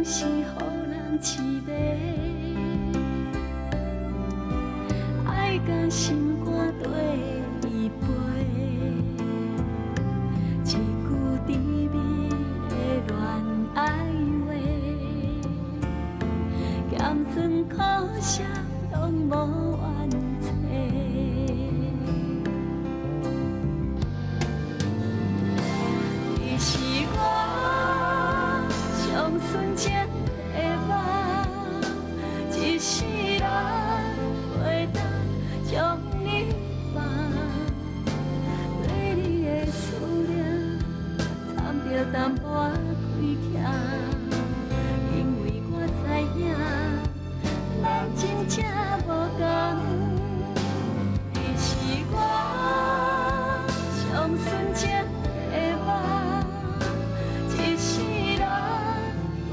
是予人痴迷，爱甲心肝綴伊飞，一句甜蜜的恋爱话，咸酸苦涩拢无怨嗟。你是我上纯情的梦，一世人袂当将你放，对你的思念掺著淡薄仔亏欠，因为我知影咱真正无仝。你是我上纯情的梦，一世人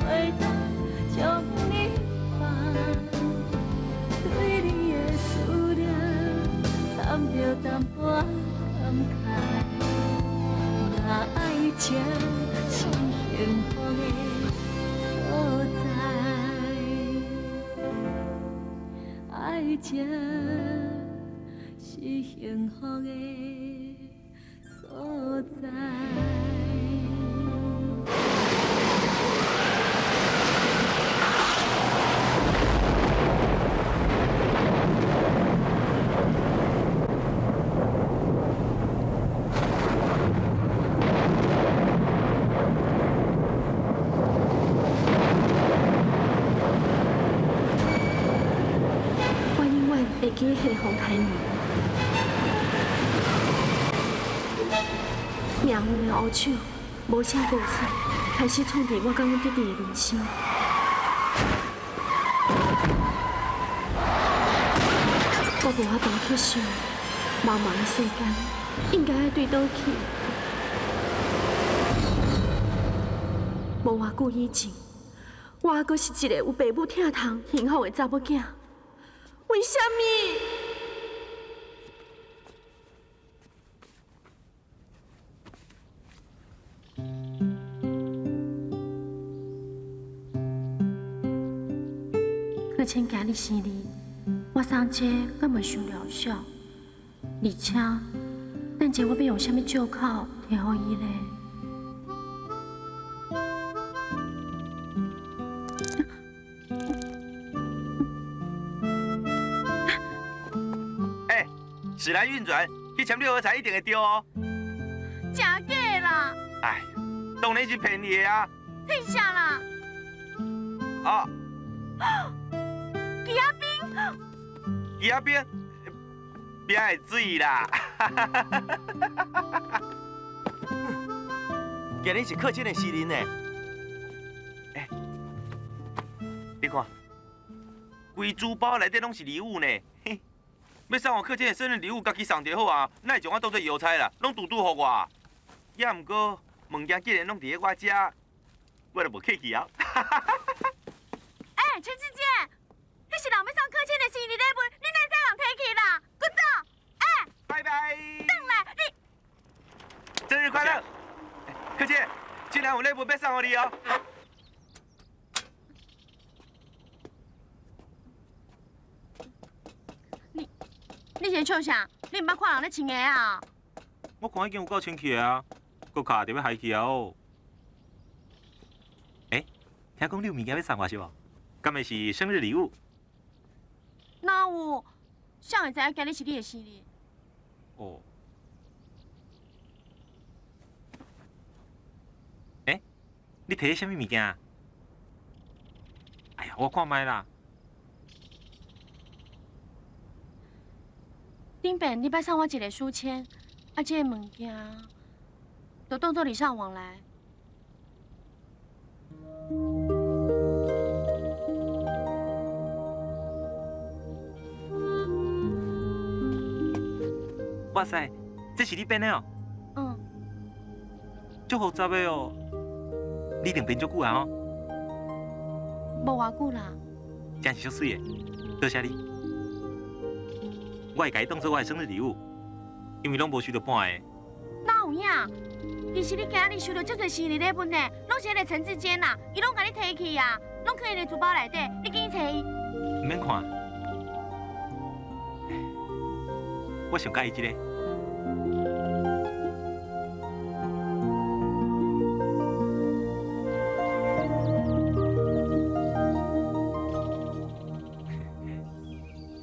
袂当将你放，对你的思念掺著淡薄仔感慨，若爱情是幸福的所在，爱情是幸福的所在。我永遠會記彼个風颱暝，命運的烏手，無聲無息，開始創治我佮阮弟弟的人生。我無法度去想，茫茫的世間應該愛對佗去。無偌久以前，我猶閣是一个有爸母疼痛、幸福的查某囝。為啥物？柯倩今日生日，我送這敢袂傷了俗？而且，等下我欲用啥物借口提予伊咧？欸，時來運轉，去簽六合彩一定會中哦。真假啦？哎，當然是騙你的啊！騙啥啦？啊！枝仔冰，枝仔冰，冰會水啦！今日是客卿的生日呢。欸，你看，規珠包內底攏是禮物呢。欲送予客卿的生日禮物，家己送就好啊，哪會將我當做郵差啦？攏拄拄予我。也毋過物件既然攏佇咧我遮，我就無客氣啊。欸，陳志堅，彼是人欲送客卿的生日禮物，你哪會使人提去啦？滾走！欸，拜拜。轉來，你。生日快樂，客卿，竟然有禮物欲送予你哦。你是咧笑啥？你毋捌看人咧穿鞋啊？我看已經有夠清氣的啊，閣卡著欲害去啊哦。欸，聽講你有物件欲送我是無？敢會是生日禮物？哪有？誰會知影今日是你的生日？哦。欸，你提啥物物件？哎呀，我看覓啦。頂擺你捌送我一个書籤，啊，這个物件就當做禮尚往來。哇塞，這是你編的哦？嗯。足複雜的哦，你一定編足久啊吼？無偌久啦。真是足媠的，多謝你。我會共伊當做我的生日禮物，因為攏無收著半个。哪有有影。其實你今日收著遮濟生日禮物呢，攏是彼个陳志堅啦，伊攏共你提去啊，攏囥伊个書包內底，你緊去揣伊。毋免看，我上佮意這個。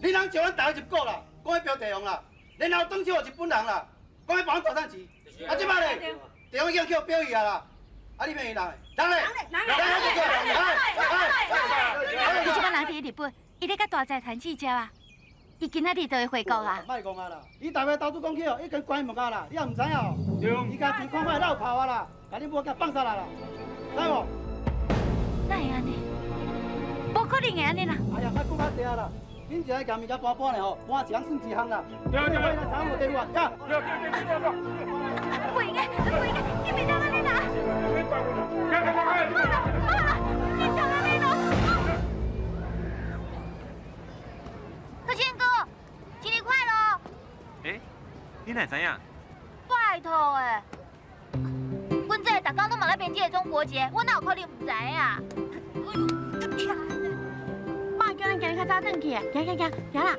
你人招咱台湾入國啦，講欲標地王啦，然後轉手予日本人啦，講欲幫咱大賺錢，啊這擺咧，地王已經去予標去啊啦，啊你變伊人嘞，人嘞，人嘞，伊這擺人佇日本，伊咧佮大財團計較啊，伊今仔日就會回國啊。莫講啊啦，伊逐日到處講起哦，已經關門啊啦，你也毋知影哦。伊家錢看看會落跑啊啦，共恁某囝放殺啦啦，知無？哪會按呢？無可能會按呢啦。哎呀，莫講較濟啊啦。恁一个共物件搬搬咧吼，搬一項算一項啦。對對對，查有電話，呀。對對對對對。袂用，袂用，你袂當按呢啦！莫啦莫啦，你當按呢啦！克堅哥，新年快樂！欸，你哪會知影？拜託欸，阮這逐工攏嘛咧編這个中國結，我哪有可能毋知影？哎喲，足痛的！媽叫咱今日較早轉去的，行行行，行啦。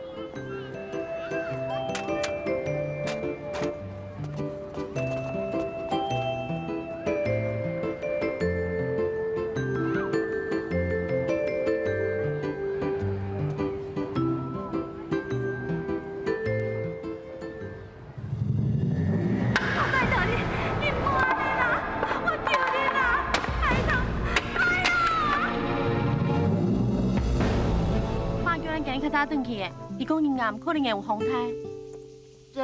我拜託你，你莫按呢啦，我求你啦，拜託，拜啦！媽叫咱今日較早轉去的，伊講𪜶暗可能會有風颱。姐，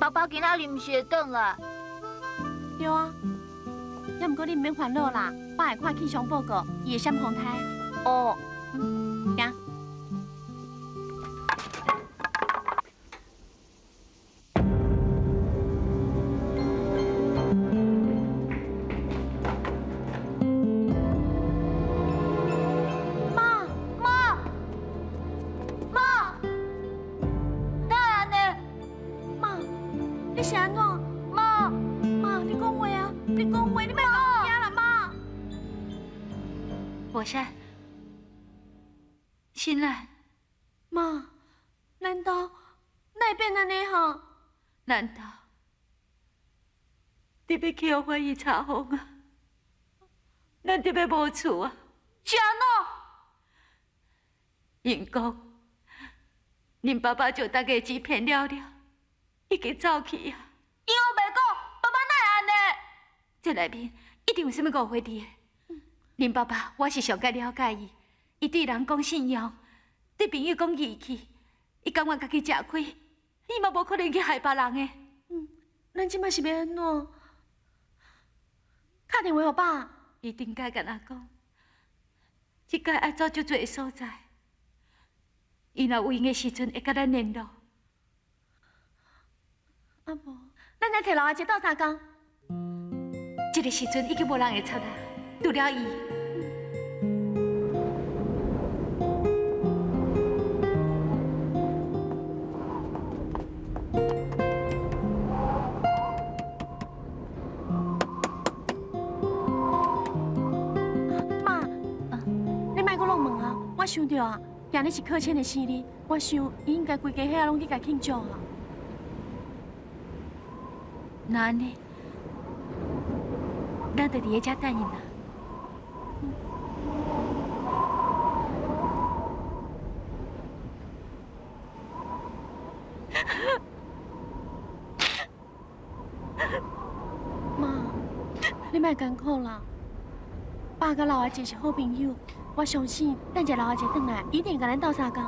爸爸今仔日毋是會轉來？對啊，也毋過你毋免煩惱啦，爸會看氣象報告，伊會閃風颱。哦，行。媽媽，媽，哪會按呢？媽，你是按怎？媽，媽，你講話啊！你講話，你莫講我驚啦，媽。博山，新蘭，媽，難道哪會變按呢吼？難道你欲去予法醫查封啊？咱得欲無厝啊？是按怎？𪜶講，恁爸爸將大家錢騙了了，已經走去啊！伊烏白講，爸爸哪會按呢？這內面一定有啥物誤會佇的。恁爸爸，我是上較了解伊，伊對人講信用，對朋友講義氣，伊甘願家己食虧，伊嘛無可能去害別人的。咱這擺是欲按怎？敲電話予爸。伊頂擺共我講，這擺愛走足濟个所在，伊若有閒的時陣會佮咱聯絡。啊無，咱來揣老阿姐鬥相共。這个時陣已經無人會插啦，除了伊。媽，你莫閣攏問啊！我想著啊，今日是克謙的生日，我想伊應該規家伙攏去共慶祝啊。那按呢，咱就佇遮等𪜶啦。媽，你莫艱苦啦。爸佮老阿姐是好朋友，我相信等下老阿姐轉來，一定會共咱鬥相共。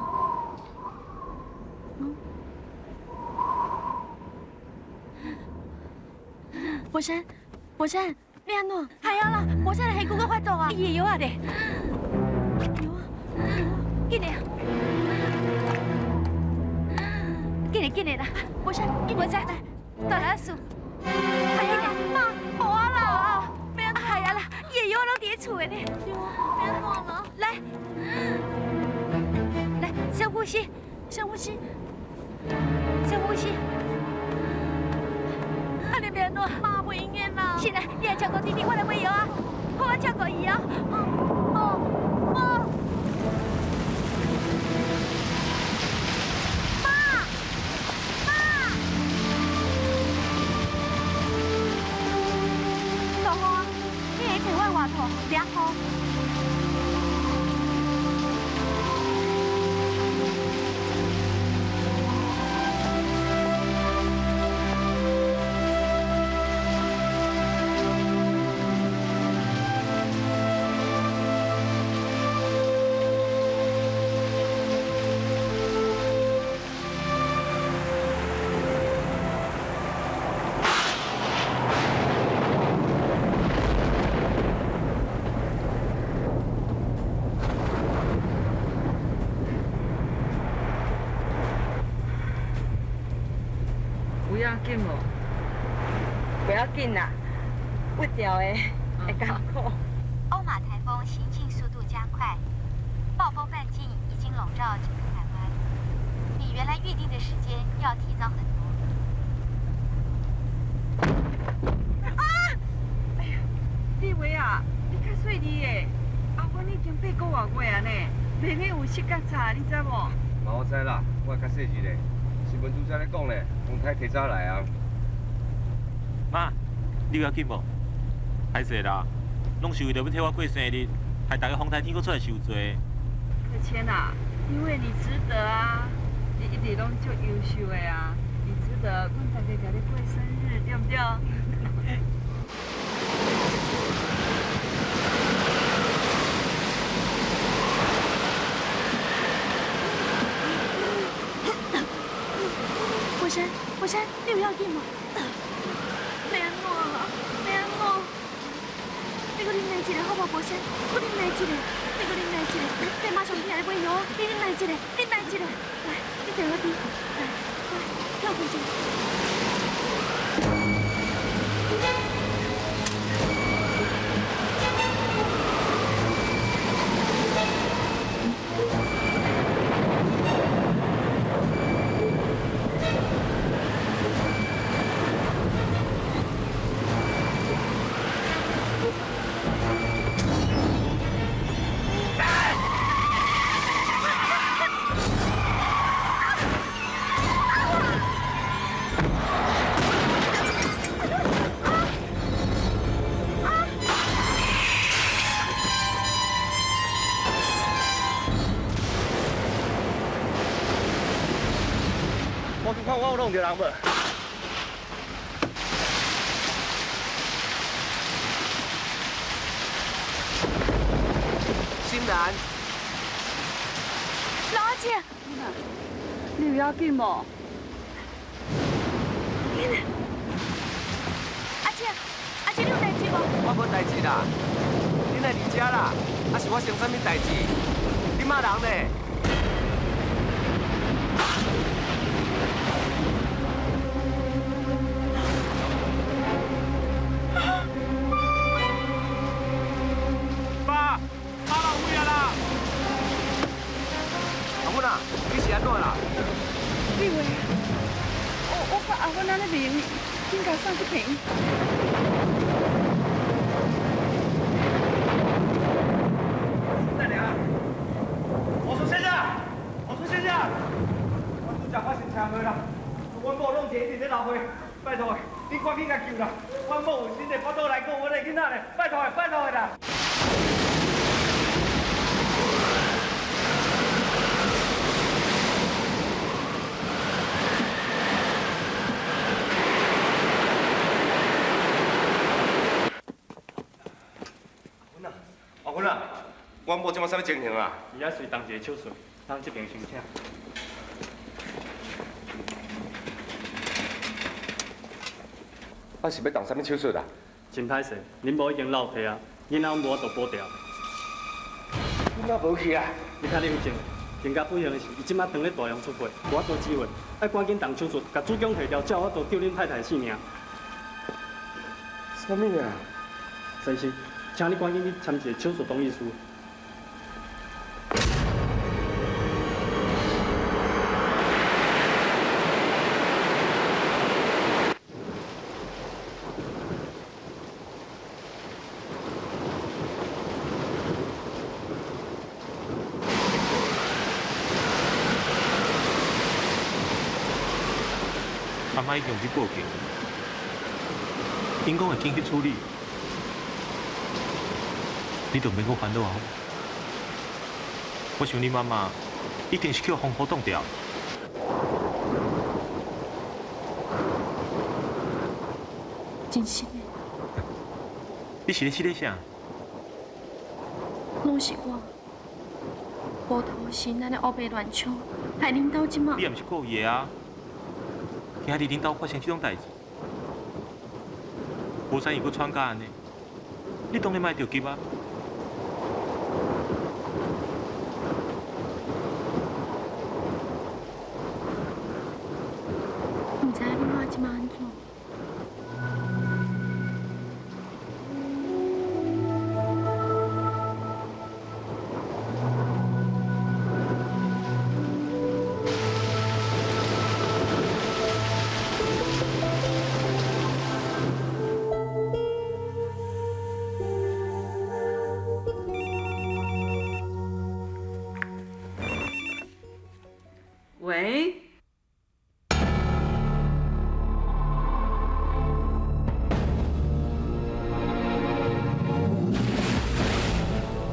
博山，博山，你按怎？系啊啦，博山的下骨阁發作啊！伊的藥仔咧？藥啊，緊來，緊來，緊來啦！博山，博山，大老師，系啊，媽，無啊啦，欲按怎？系啊啦，伊的藥攏佇咧厝的呢。對啊，欲按怎啦？來，來，深呼吸，深呼吸，深呼吸。啊，怎？妈袂用的啦。是啦，你來照顧弟弟，我來買藥啊，好我照顧伊啊。無無。媽媽。大雨啊，你會摕我的外套，涼雨。有要紧无？不要紧啦，不掉的会艰苦。欧马台风行进速度加快，暴风半径已经笼罩整个台湾，比原来预定的时间要提早很多。啊！哎呀，立伟啊，你较细腻的，阿阮已经8个外月啊呢，袂用有膝甲差，你知无？嘛我知啦，我会较细腻咧。新闻主持咧讲咧，风台提早来啊。妈，你有要紧无？歹势啦，拢是为著欲替我过生日，害逐个风台天阁出来受罪。克谦啊，因为你值得啊，你一直拢足优秀的啊，你值得阮大家共你过生日，对毋对？国山，国山，你有要紧无？欲按怎啦？欲按怎？你阁忍耐一下好无，国山？阁忍耐一下，你阁忍耐一下，你马上起来买药，你忍耐一下，忍耐一下，来，你坐我边，来，来，跳过去。我去看我有弄著人无？新兰，老阿姐，你有要紧无？阿姐，阿姐，你有代志无？我无代志啦，你来伫遮啦，啊是发生啥物代志？你骂人呢？爸，爸老位啊啦！阿芬啊，你是按怎啦？立伟，我甲阿芬按呢袂用，紧共送去病院。大娘，我说先生，我说先生，我拄才发生车祸啦，阮某拢一直咧流血，拜托的，你赶紧共救啦！阮某有身体腹肚来顾阮的囡仔咧，拜托的，拜托的啦！阿芬啊，阮某这马啥物情形啊？伊犹随动一个手术，咱这边先请。啊是欲动啥物手术啦？真歹势，恁某已经落体啊，囡仔无法度保掉。囡仔无去啊？你较冷静，更加不幸的是，伊这马当咧大量出血，无法度止血，爱赶紧动手术，共子宫提掉，才有法度救恁太太性命。啥物啊？先生，请你赶紧去签一个手术同意书。阿媽已經有去報警，𪜶講會緊去處理，你就免閣煩惱啊！我想你媽媽一定是去予風雨擋著。真實的。你是咧試咧啥？攏是我，無頭神按呢烏白亂衝，害恁兜這馬。你也毋是故意的啊！今仔日恁兜發生這種代誌，無啥伊閣喘甲按呢，你當然嘛會著急啊！毋知影恁媽這馬按怎？喂，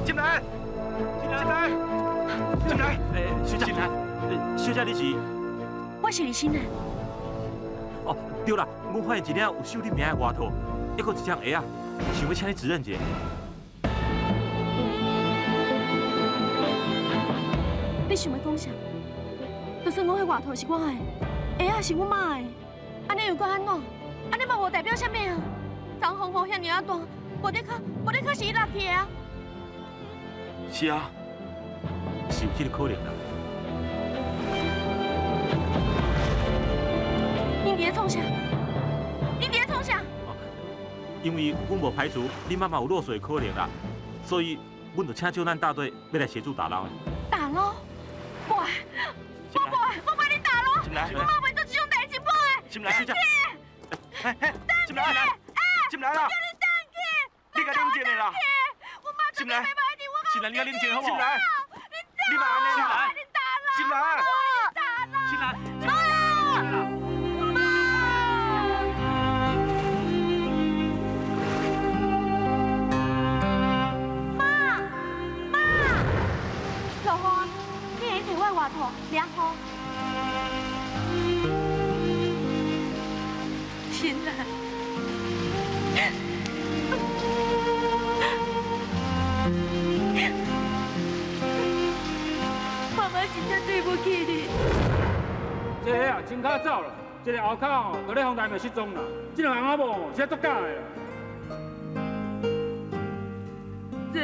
进来，进来，进来，小姐，小姐你是？我是李新兰。哦，對啦，阮發現一領有繡你名的外套，還閣一雙鞋仔，想欲請你指認一下。你想欲講啥？就算講彼外套是我的，鞋仔是阮媽的，按呢又閣按怎？按呢嘛無代表啥物啊？昨昏風雨遐爾仔大，無的確，無的確是伊落去的啊。是啊，是有這个可能啦。恁佇咧創啥？恁佇咧創啥？因為阮無排除恁媽媽有落水的可能啦，所以阮就請救難大隊欲來協助打撈。打撈？無愛，我無愛，我無愛你打撈。我媽袂做這種代誌，無愛。進來，小姐。進來，進來啦！你共冷靜的啦。進來，進來，你較冷靜好無？進來，你莫按呢啦。進來，進來，媽。媽，媽，老婆，你會摕我的外套涼好。新蘭，媽媽真正對不起你。這个啊，真較走啦，這个後口吼，就咧風台就失蹤啦。這兩个翁仔某是足假的啦。這。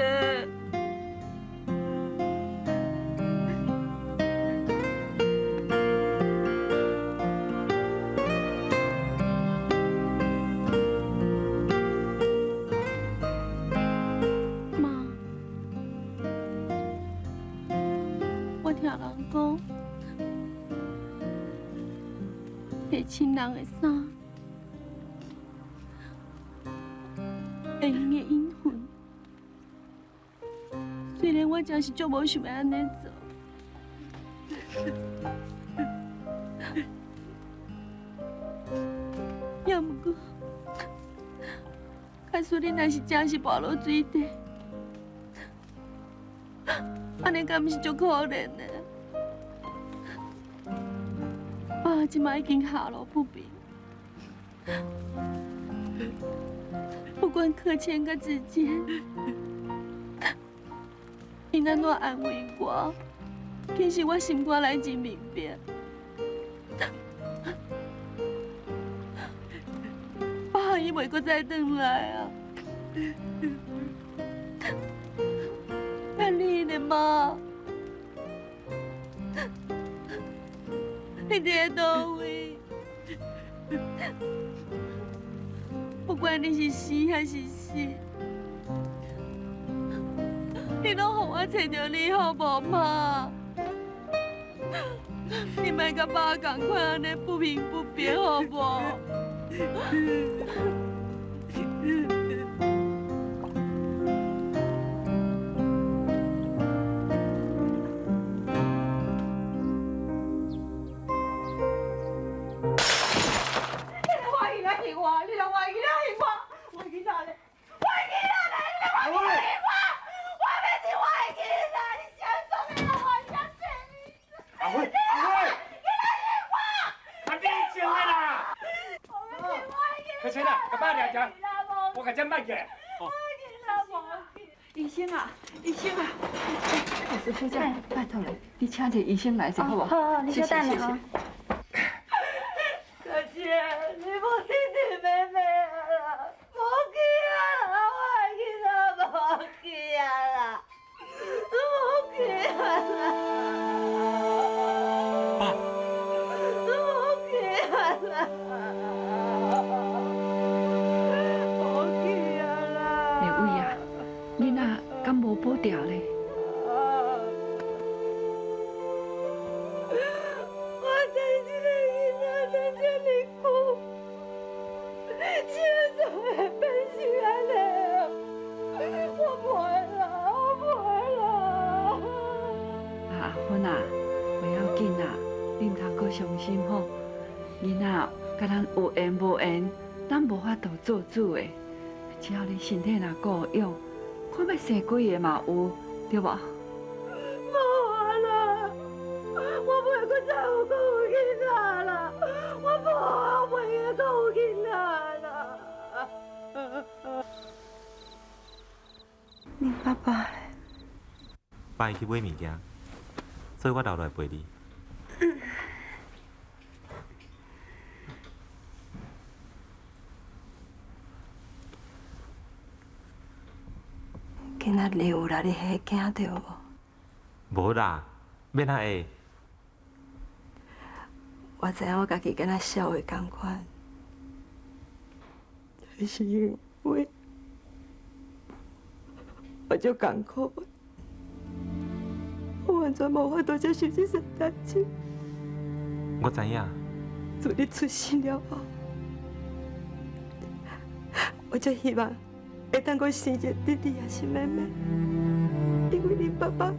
媽，我聽人講，摕親人的衫，會用的陰魂。雖然我真是足無想欲按呢做，也毋過，假使你若是真是跋落水底，按呢敢毋是足可憐的？爸這擺已經下落不明，不管柯倩佮志堅，𪜶按怎安慰我，其實我心肝內真明白。爸伊袂閣再轉來啊！啊你呢媽？你佇咧佗位？不管你是死還是死，你攏予我揣著你好無媽？你莫佮爸仝款按呢不明不白好無？我共这摆起来。医生啊，医生啊，哎，小姐，拜托你，你请一个医生来一下好无？好好，你稍等下哈。哥姐，你无弟弟妹妹啊啦，无去啊啦，我的囡仔无去啊啦，无去啊啦。爸。无去啊啦，无去啊啦。立伟啊，囡仔敢无保掉咧？我等这个囡仔等这么久，怎会变成按呢？我袂啦，我袂啦。阿芬啊，袂要紧啦，你毋通阁伤心吼。囡仔佮咱有缘无缘，咱无法度做主的。只要你身体若顾养，看欲生几个嘛有，对无？无啊啦，我袂阁再有阁有囡仔啦，我无啊，袂阁有囡仔啦。你爸爸咧？爸伊去买物件，所以我留落来陪你。今仔日有来你彼惊著无？无啦，欲哪会？我知影我家己敢若痟的仝款，但是因为我足艰苦的，我完全无法度接受这件代志。我知影。自你出生了后，我就希望会当阁生一个弟弟抑是妹妹，因为恁爸爸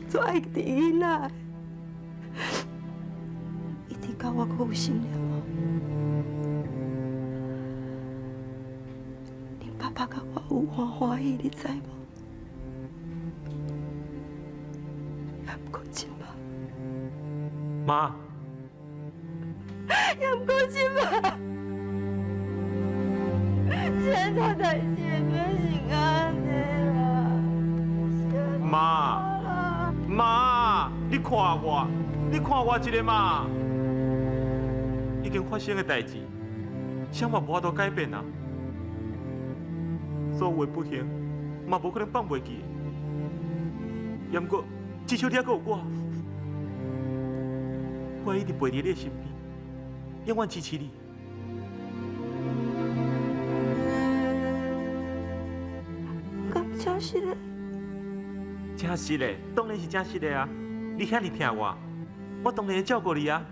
最爱弟囡仔，一直到我阁有生了后，恁爸爸佮我有欢欢喜，你知无？也毋过这摆，妈，也毋过这摆，现在代志会变成按呢啦？妈，妈，你看我，你看我一个嘛，已经发生的代志，啥嘛无法度改变啊。所有的不幸，嘛无可能放袂记。也毋过，至少你犹阁有我，我会一直陪伫你的身边，永远支持你。敢真实的？真实的，当然是真实的啊！你遐尔疼我，我当然会照顾你啊。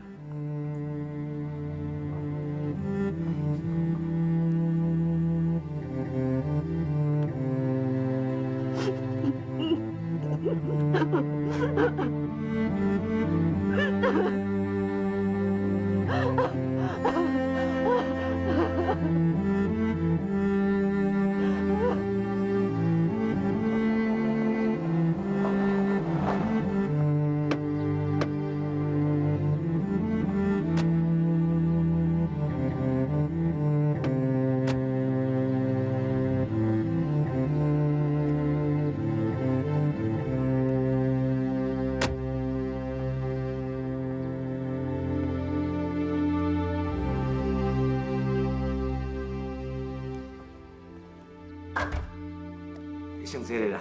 先坐咧啦。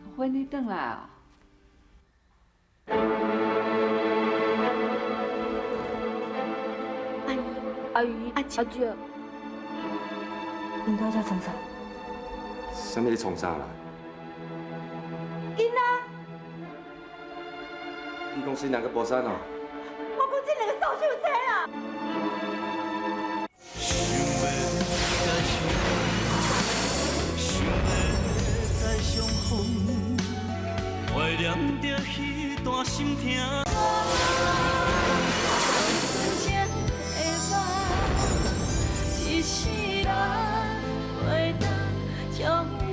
阿芬，你转来啊？阿姨、阿姨、阿姐，恁到遮创啥？啥物咧创啥啦？囡仔，你讲谁两个菩萨哦？我讲这两个扫帚车啦！怀念著彼段心痛。一世人袂当将你。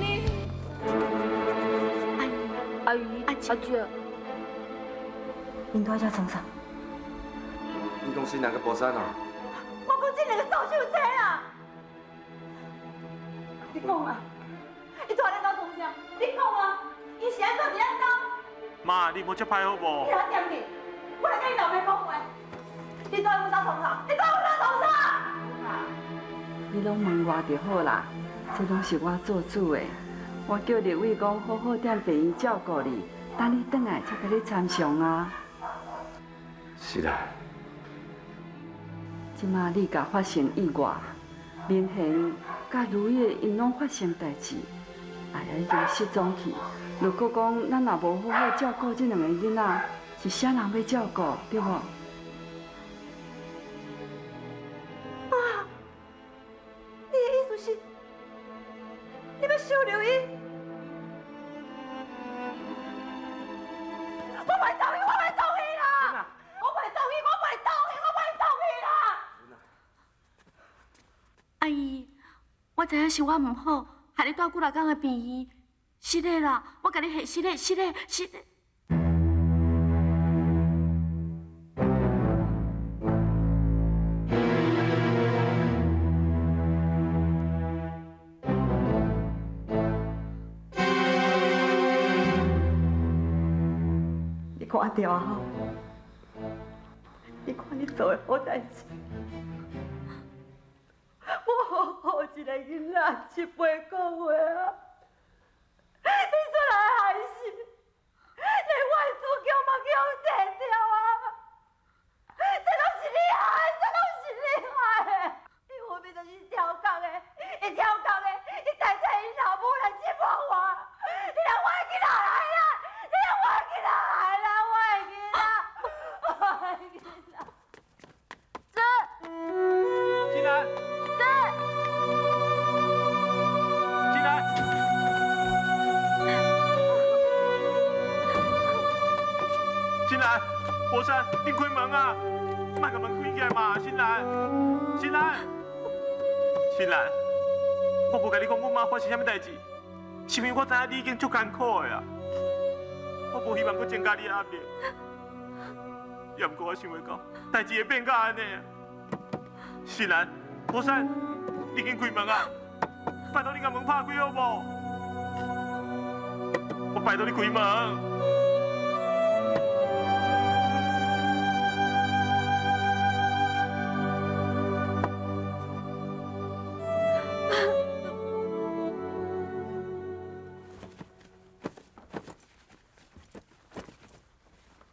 阿姨、阿姨、阿姐，恁到遮创啥？你讲谁两个菩萨哦？我讲这两个扫帚车啦！你讲啊！伊带恁兜创啥？你讲啊！伊是按怎伫咱兜？妈，你莫这歹好无？你来掂你，我来佮你老爸讲话。你带阮兜创啥？你带阮兜创啥？你拢问我就好啦，这拢是我做主的。我叫立伟讲好好踮病院照顾你，等你转来才共你参详啊。是啦。这马你共发生意外，明贤佮如月𪜶拢发生代志，阿也已经失踪去。如果讲咱若无好好照顾这两个囡仔，是啥人欲照顾，对无？妈，你的意思是，你欲收留伊？我袂同意，我袂同意啦！我袂同意，我袂同意，我袂同意啦！阿姨，我知影是我毋好，害你蹛几若工的病院。是的啦，我共你下是的，是的，是的。你看著啊吼，你看你做的好代志，我好好一个囡仔，一辈个月啊，你出来害死，连我的子宫嘛去予摕著啊！这拢是你害，这拢是你害的，伊分明就是超工的，伊超工的，伊代替𪜶老母来折磨我，你连我的囡仔来啦，你连我的囡仔来啦，我的囡仔，我的囡仔。子，进来。子，进来。进来，博山，你开门啊！莫共门关起来嘛，新兰，新兰，新兰，我无共你讲，阮妈发生啥物代志，是因为我知影你已经足艰苦的啊，我无希望阁增加你的压力，也毋过我想袂到，代志会变到按呢。新兰，博山，你紧开门啊！拜托你共门拍开好无？我拜托你开门。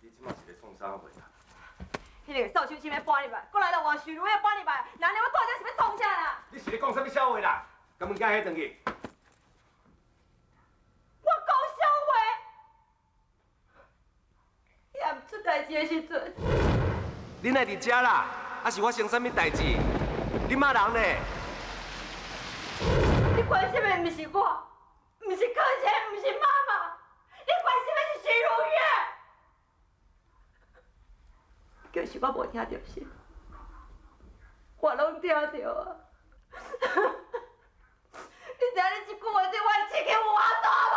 你这马是咧创啥货啦？彼个扫帚星欲搬入来，阁来了换许如月搬入来，那呢我蹛遮是欲创啥啦？你是咧讲啥物笑话啦？共物件彼转去。我讲笑话，伊也毋出代志的时阵，你哪伫遮啦？啊是发生啥物代志？你骂人呢？你关心的毋是我，毋是柯贤，毋是妈妈，你关心的是许如月。就是我无听著是，我拢听著啊！你知影你这句话对我的刺激有偌大无？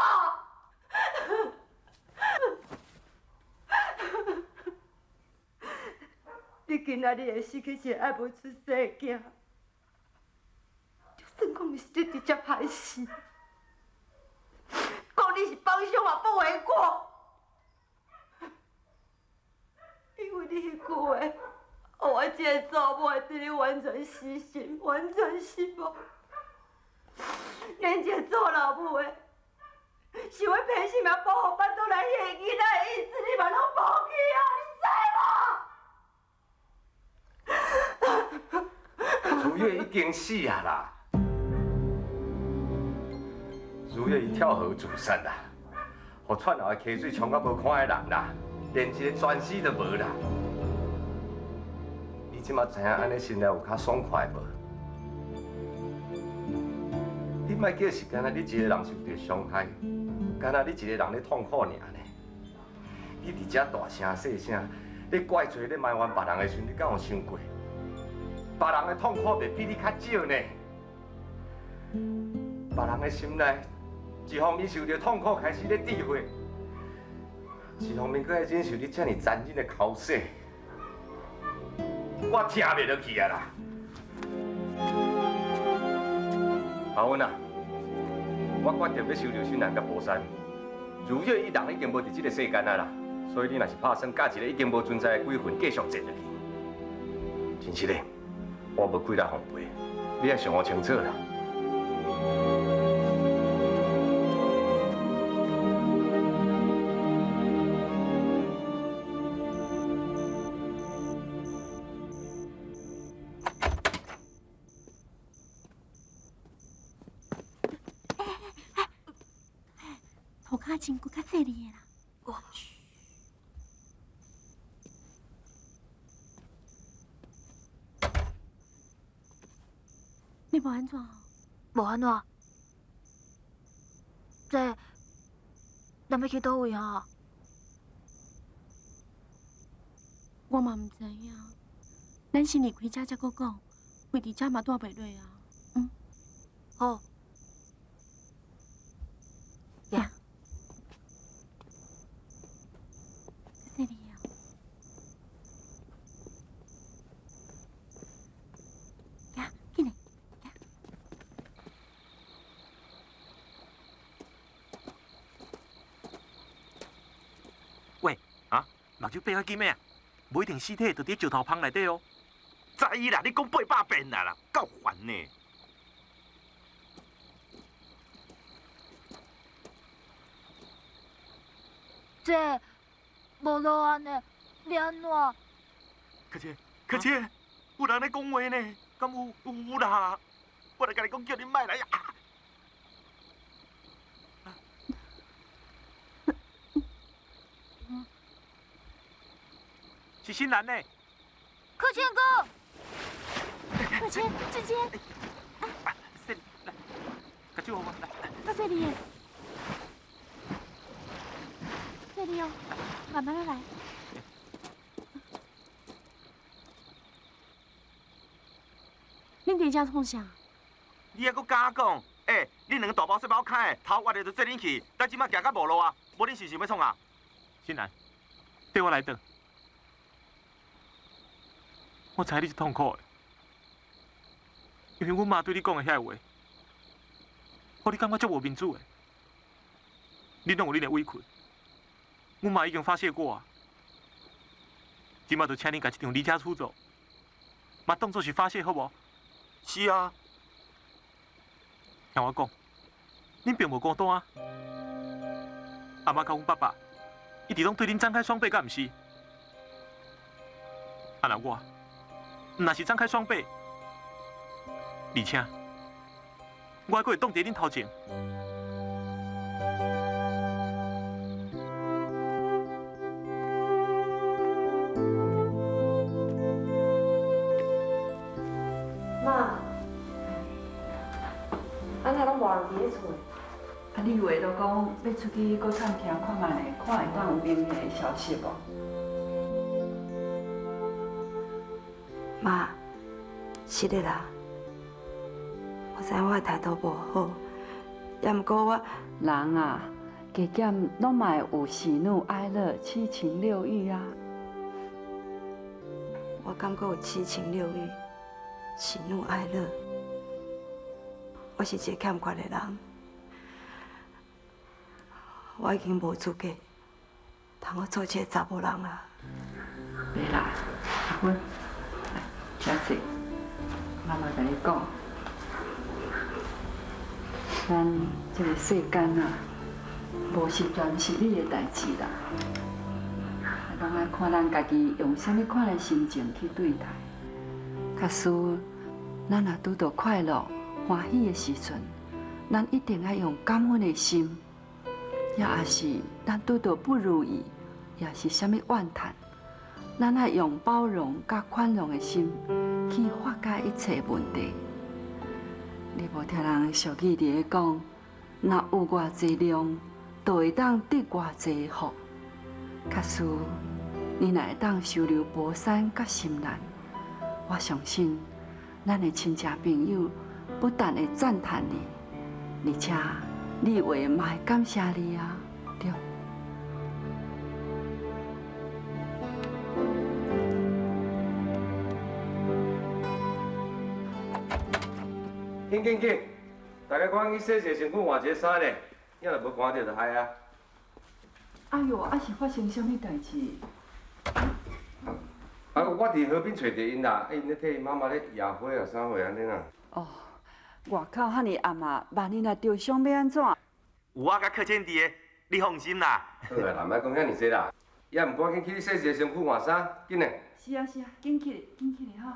你今仔日会失去一个爱无出世的囝，就算讲毋是你直接害死，讲你是帮凶嘛不为过。因为你彼句话，予我这个祖母会对你完全死心，完全失望。连一个做老母的，想欲拼性命保护腹肚内彼个囡仔的意志，你嘛拢无去啊！你知无？如月已经死啊啦！如月伊跳河自杀啦，予串后的溪水冲到无看的人啦。连一个全尸都无啦！你这马知影按呢心内有较爽快无？你莫叫是干焦你一个人受著伤害，干焦你一个人咧痛苦尔呢？你伫遮大声细声，咧怪罪、咧埋怨别人的时阵，你敢有想过？别人的痛苦袂比你较少呢？别人的心内，一方面受著痛苦，开始咧智慧。一方面，阁爱忍受你遮尔残忍的口舌，我听袂落去啊啦！阿芬啊，我决定欲收留新兰佮宝山。如月伊人已经无伫这个世间啊啦，所以你若是拍算佮一个已经无存在的鬼魂继续战落去，真实的，我无气力奉陪，你爱想清楚啦。涂跤真阁较细腻的啦。哇！你无按怎？无按怎。这，咱欲去佗位啊？我嘛毋知影。咱先离开遮才阁讲，位伫遮嘛蹛袂落啊。嗯。好。行。细腻啊！行，紧来，行。喂，啊，目睭闭较紧咩啊？无一定尸体就伫石头芳内底哦。知啦，你讲800遍啦啦，够烦呢。这无路按呢，你按怎？可姐，可姐，有人咧讲话呢，敢有？有啦，我来共你讲，叫你莫来啊！是新兰呢。克谦哥，克谦，志坚，来，来，甲手予我来。较细腻的，细腻哦，慢慢仔来。恁伫遮创啥？你犹阁敢讲？欸，恁两个大包细包开的，头越的就做恁去，咱这摆行到无路啊，无恁是想欲创啊？新兰，缀我来转。我知你是痛苦的，因为阮妈对你讲的遐个话，予你感觉足无面子的。你拢有恁的委屈，阮妈已经发泄过啊。这摆就请恁共一场离家出走，嘛当作是发泄好无？是啊。听我讲，恁并无孤单啊。阿妈佮阮爸爸一直拢对恁张开双臂，敢毋是？啊，若我。若是张开双臂，而且我还阁会挡伫恁头前。妈，啊哪拢无人伫咧厝？啊，你话都讲欲出去阁探听看觅咧，看会当有明显的消息无？妈，是的啦，我知我的态度无好，也毋过我人啊，加减拢嘛会有喜怒哀乐、七情六欲啊。我感觉有七情六欲、喜怒哀乐，我是一个欠缺的人，我已经无资格通好做这个查某人啊。袂啦，阿芬。小姐，妈妈共你讲，咱这个世间啊，无十全十美的代志啦，拢爱看咱家己用啥物款的心情去对待。假使咱若拄著快乐、欢喜的时阵，咱一定爱用感恩的心；也若是咱拄著不如意，也是啥物怨叹。咱爱用包容佮宽容的心去化解一切问题。你无听人俗语伫咧讲，若有偌济量，就会当得偌济福。假使你若会当收留宝山佮心兰，我相信咱的亲戚朋友不但会赞叹你，而且你话嘛会感谢你啊，对。紧紧紧！大家赶紧洗一下身躯，换一个衫咧。你若无寒著就害啊。哎哟，啊是发生啥物代志？啊，我伫河边揣著𪜶啦，𪜶咧替𪜶妈妈咧野花啊，啥货按呢啦。哦，外口遐尔暗啊，万一若著伤欲按怎？有我佮克谦伫的，你放心啦。好啊啦，莫讲遐尔济啦，也毋赶紧去洗一下身躯换衫，紧嘞。是啊是啊，紧去，紧去吼。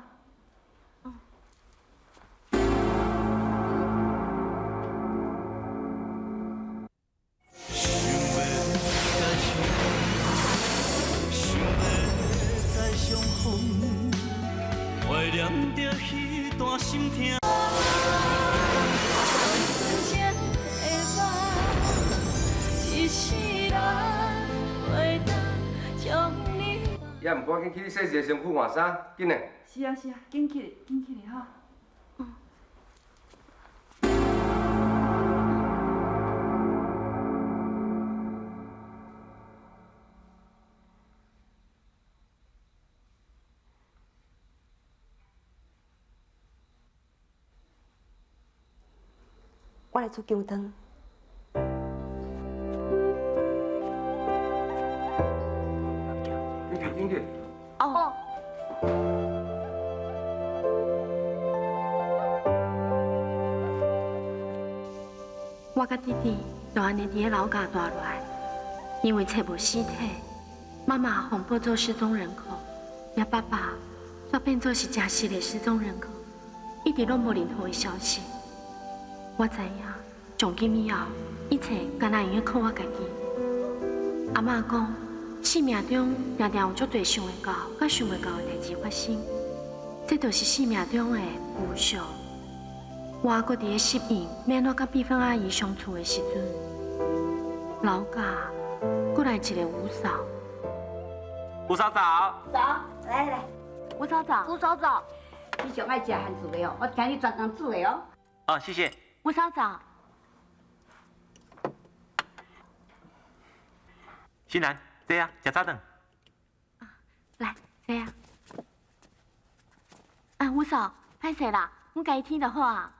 也毋赶紧去洗一下身躯换衫，紧嘞。是啊是啊，紧去，紧去吼。我来煮姜汤。紧去，紧去。哦。我佮弟弟就按呢伫咧老家大落来，因为揣无尸体，妈妈予报做失踪人口，也爸爸煞变做是真实的失踪人口，一直拢无任何的消息。我知影，从今以后，一切敢若会用靠我家己。阿嬷讲，生命中定定有足济想会到、佮想袂到的代志发生，这就是生命中的无常。我还阁伫咧适应，欲按怎佮碧芬阿姨相处的时阵，老家阁来一个吴嫂。吴嫂早。早，来来。吴嫂早。吴嫂早。你上爱食番薯的哦，我今日专工煮的哦。哦，谢谢。吴嫂早。新兰，坐啊，食早顿。来，坐啊。啊，吴嫂，歹势啦，阮家己添就好啊。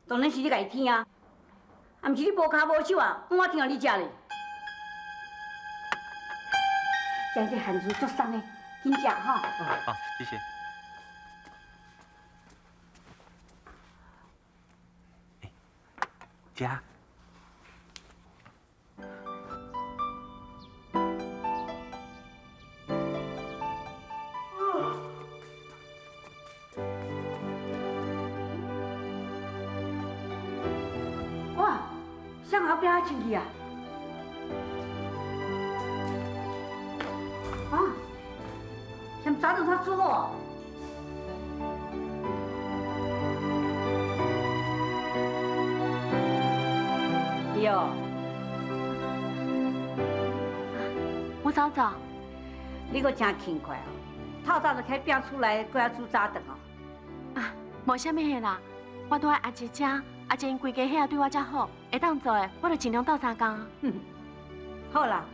当然是你家己添啊，啊，毋是你无跤无手啊，我添予你食咧。这个番薯足爽的，紧食吼。好，谢谢。食。哇，啥后壁仔清气啊？啊，像早顿才煮好。哟，吴嫂早，你阁真勤快哦，透早就开拼出来，阁爱煮早顿哦。啊，无啥物的啦，我拄在阿姐遮，阿姐𪜶规家伙对我遮好，会当做的，我就尽量斗相共。好啦。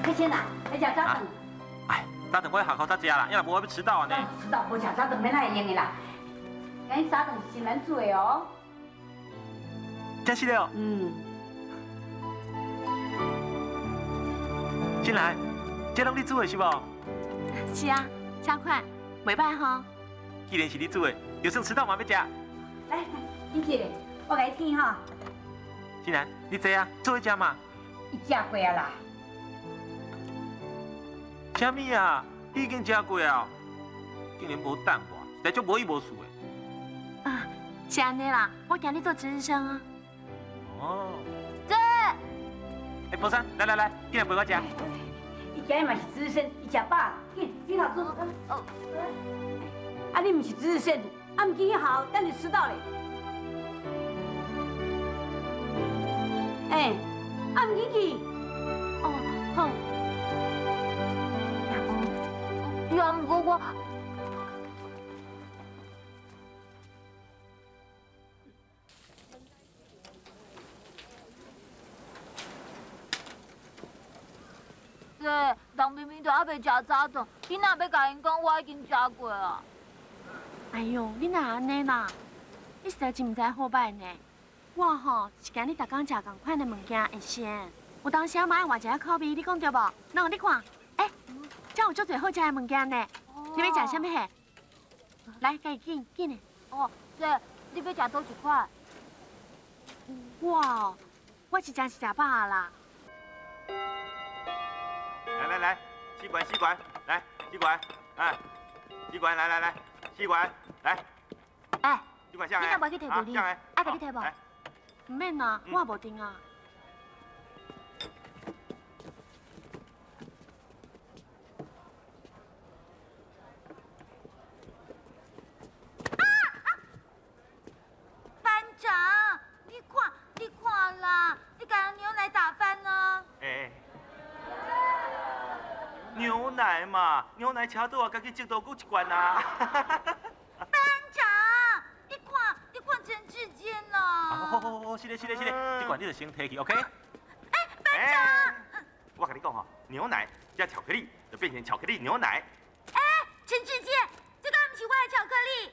克谦啊，来食早顿。早顿我喺学校才食啦，要若无我欲迟到呢。迟到无食早顿，免哪会用的啦。今日早顿是新兰煮的哦。真是的哦。嗯。新兰，这拢你煮的是无？是啊，这款袂歹吼。既然是你煮的，就算迟到嘛欲食。来，紧起来，我共你添吼。新兰，你坐啊，做伙食嘛。伊食过啊啦。啥物啊？你已经食过啊？竟然无等我，实在足无义无事的。啊，是按呢啦，我今日做值日生啊。哦。姐。哎，宝山，来来来，进来陪我食。伊今日嘛是值日生，伊食饱，紧紧头坐。哦。啊，你毋是值日生，啊，毋紧去学，等你迟到咧。哎，啊，毋紧去。哦，好。也毋过我。姐，姐，人明明就犹未食早顿，你哪欲共𪜶讲我已经食过啊？哎哟，你哪按呢啦？你实在真毋知好歹呢。我吼是惊你逐工食仝款的物件会腥，有当时嘛爱换一下口味，你讲对无？喏，你看，欸，遮有足济好食的物件呢。你欲食啥物货？来，家己拣拣的。哦，姐，你欲食佗一款？我哦，我是真是食饱啦。来来来，吸管吸管，来吸管，哎，吸管来来来，吸管来。哎，吸管下来。你若无去提牛奶，爱共你提无？毋免啦，我也无闲啊。班长，你看，你看啦，你共牛奶打翻呢。哎。牛奶嘛，牛奶车倒啊，家己折倒阁一罐啊。班长，你看，你看陈志坚啦。好好好，是嘞是嘞是嘞，这罐你就先提去，OK？哎，班长，我共你讲吼，牛奶加巧克力就变成巧克力牛奶。哎，陈志坚，这个毋是我的巧克力。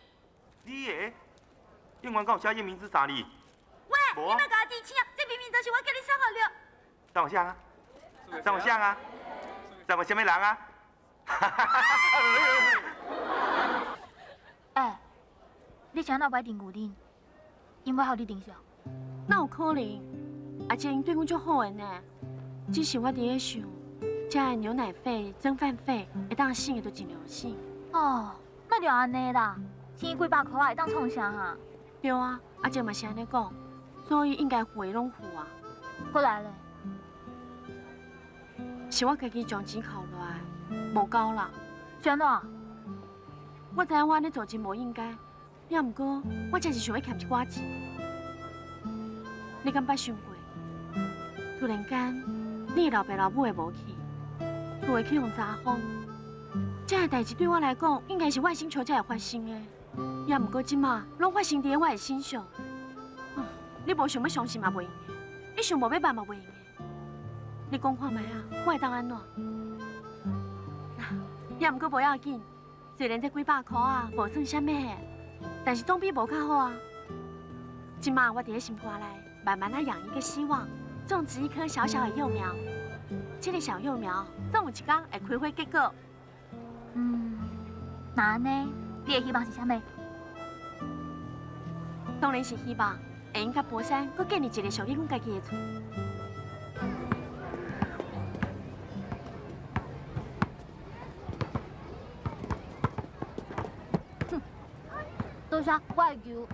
你的？英文敢有写伊名字啥哩？喂，你莫共我提醒啊！这明明就是我叫你送予你。送予谁啊？送予谁啊？送予啥物人啊？哎，你是按怎无爱认牛奶？𪜶欲予你认啥？哪有可能？阿珍对阮足好的呢，只是我伫咧想，这的牛奶费、蒸饭费会当省的，就尽量省。哦，那就按呢啦，省几百箍仔会当创啥哈？对啊，阿珍嘛是按呢讲，所以应该付的拢付啊。过来咧。是我家己将钱扣落来，无够啦。是按怎？我知影我按呢做真无应该，也毋过我真是想欲俭一寡钱。你敢捌想过？突然间，你的老爸老母会无去，厝会去予查封，这个代志对我来讲，应该是外星球才会发生的。也毋过这马拢发生伫我的身上。你无想欲相信嘛袂用的，你想无欲办嘛袂用的。你讲看觅啊，我会当按怎？也毋过无要紧，虽然这几百箍仔无算啥物，但是总比无较好啊。这马我伫咧心肝内慢慢仔养一个希望，种植一棵小小的幼苗。这个小幼苗总有一天会开花结果。嗯，那按呢？你的希望是啥物？当然是希望会用佮博山阁建立一个属于阮家己的厝。哼，多谢，我的球。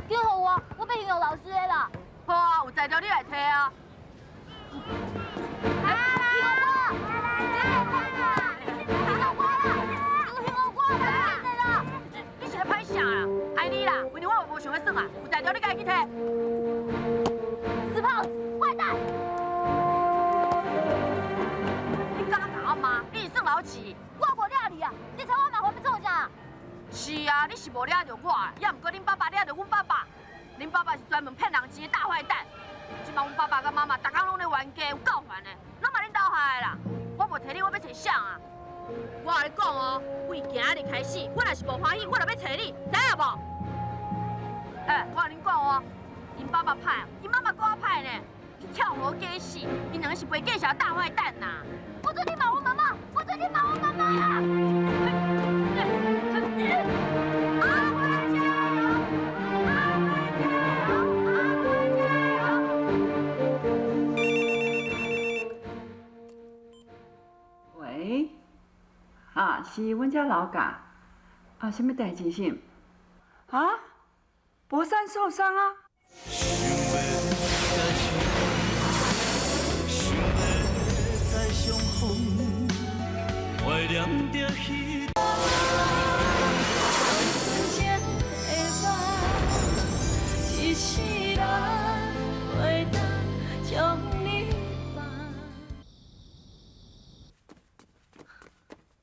紧予我，我欲形容老师的啦。好啊，有才调你来提啊。来形容我，形容我啦，形容我啦，形容我啦，紧的啦！你是咧歹啥啦？害你啦，为了我无想欲耍啊，有才调你家己去提。死胖子，坏蛋！你敢共我骂？你是算老几？我无掠你啊！你找我麻烦欲创啥？是啊，你是无掠著我，也毋过恁爸爸掠著阮爸爸。恁爸爸是专门骗人钱的大坏蛋。这摆阮爸爸佮妈妈逐工拢咧冤家，有够烦的，拢嘛恁兜害的啦。我无揣你，我欲揣谁啊？我共你讲哦，为今仔日开始，我若是无欢喜，我就欲揣你，知影无？哎，我共恁讲哦，𪜶爸爸歹，𪜶妈妈阁较歹呢，去跳河假死，𪜶两个是袂继承大坏蛋呐！不准你骂我妈妈！不准你骂我妈妈啊！阿辉加油！阿辉加油！阿辉加油！喂，啊，是阮遮老家，啊，啥物代志是？啊，博山受伤啊？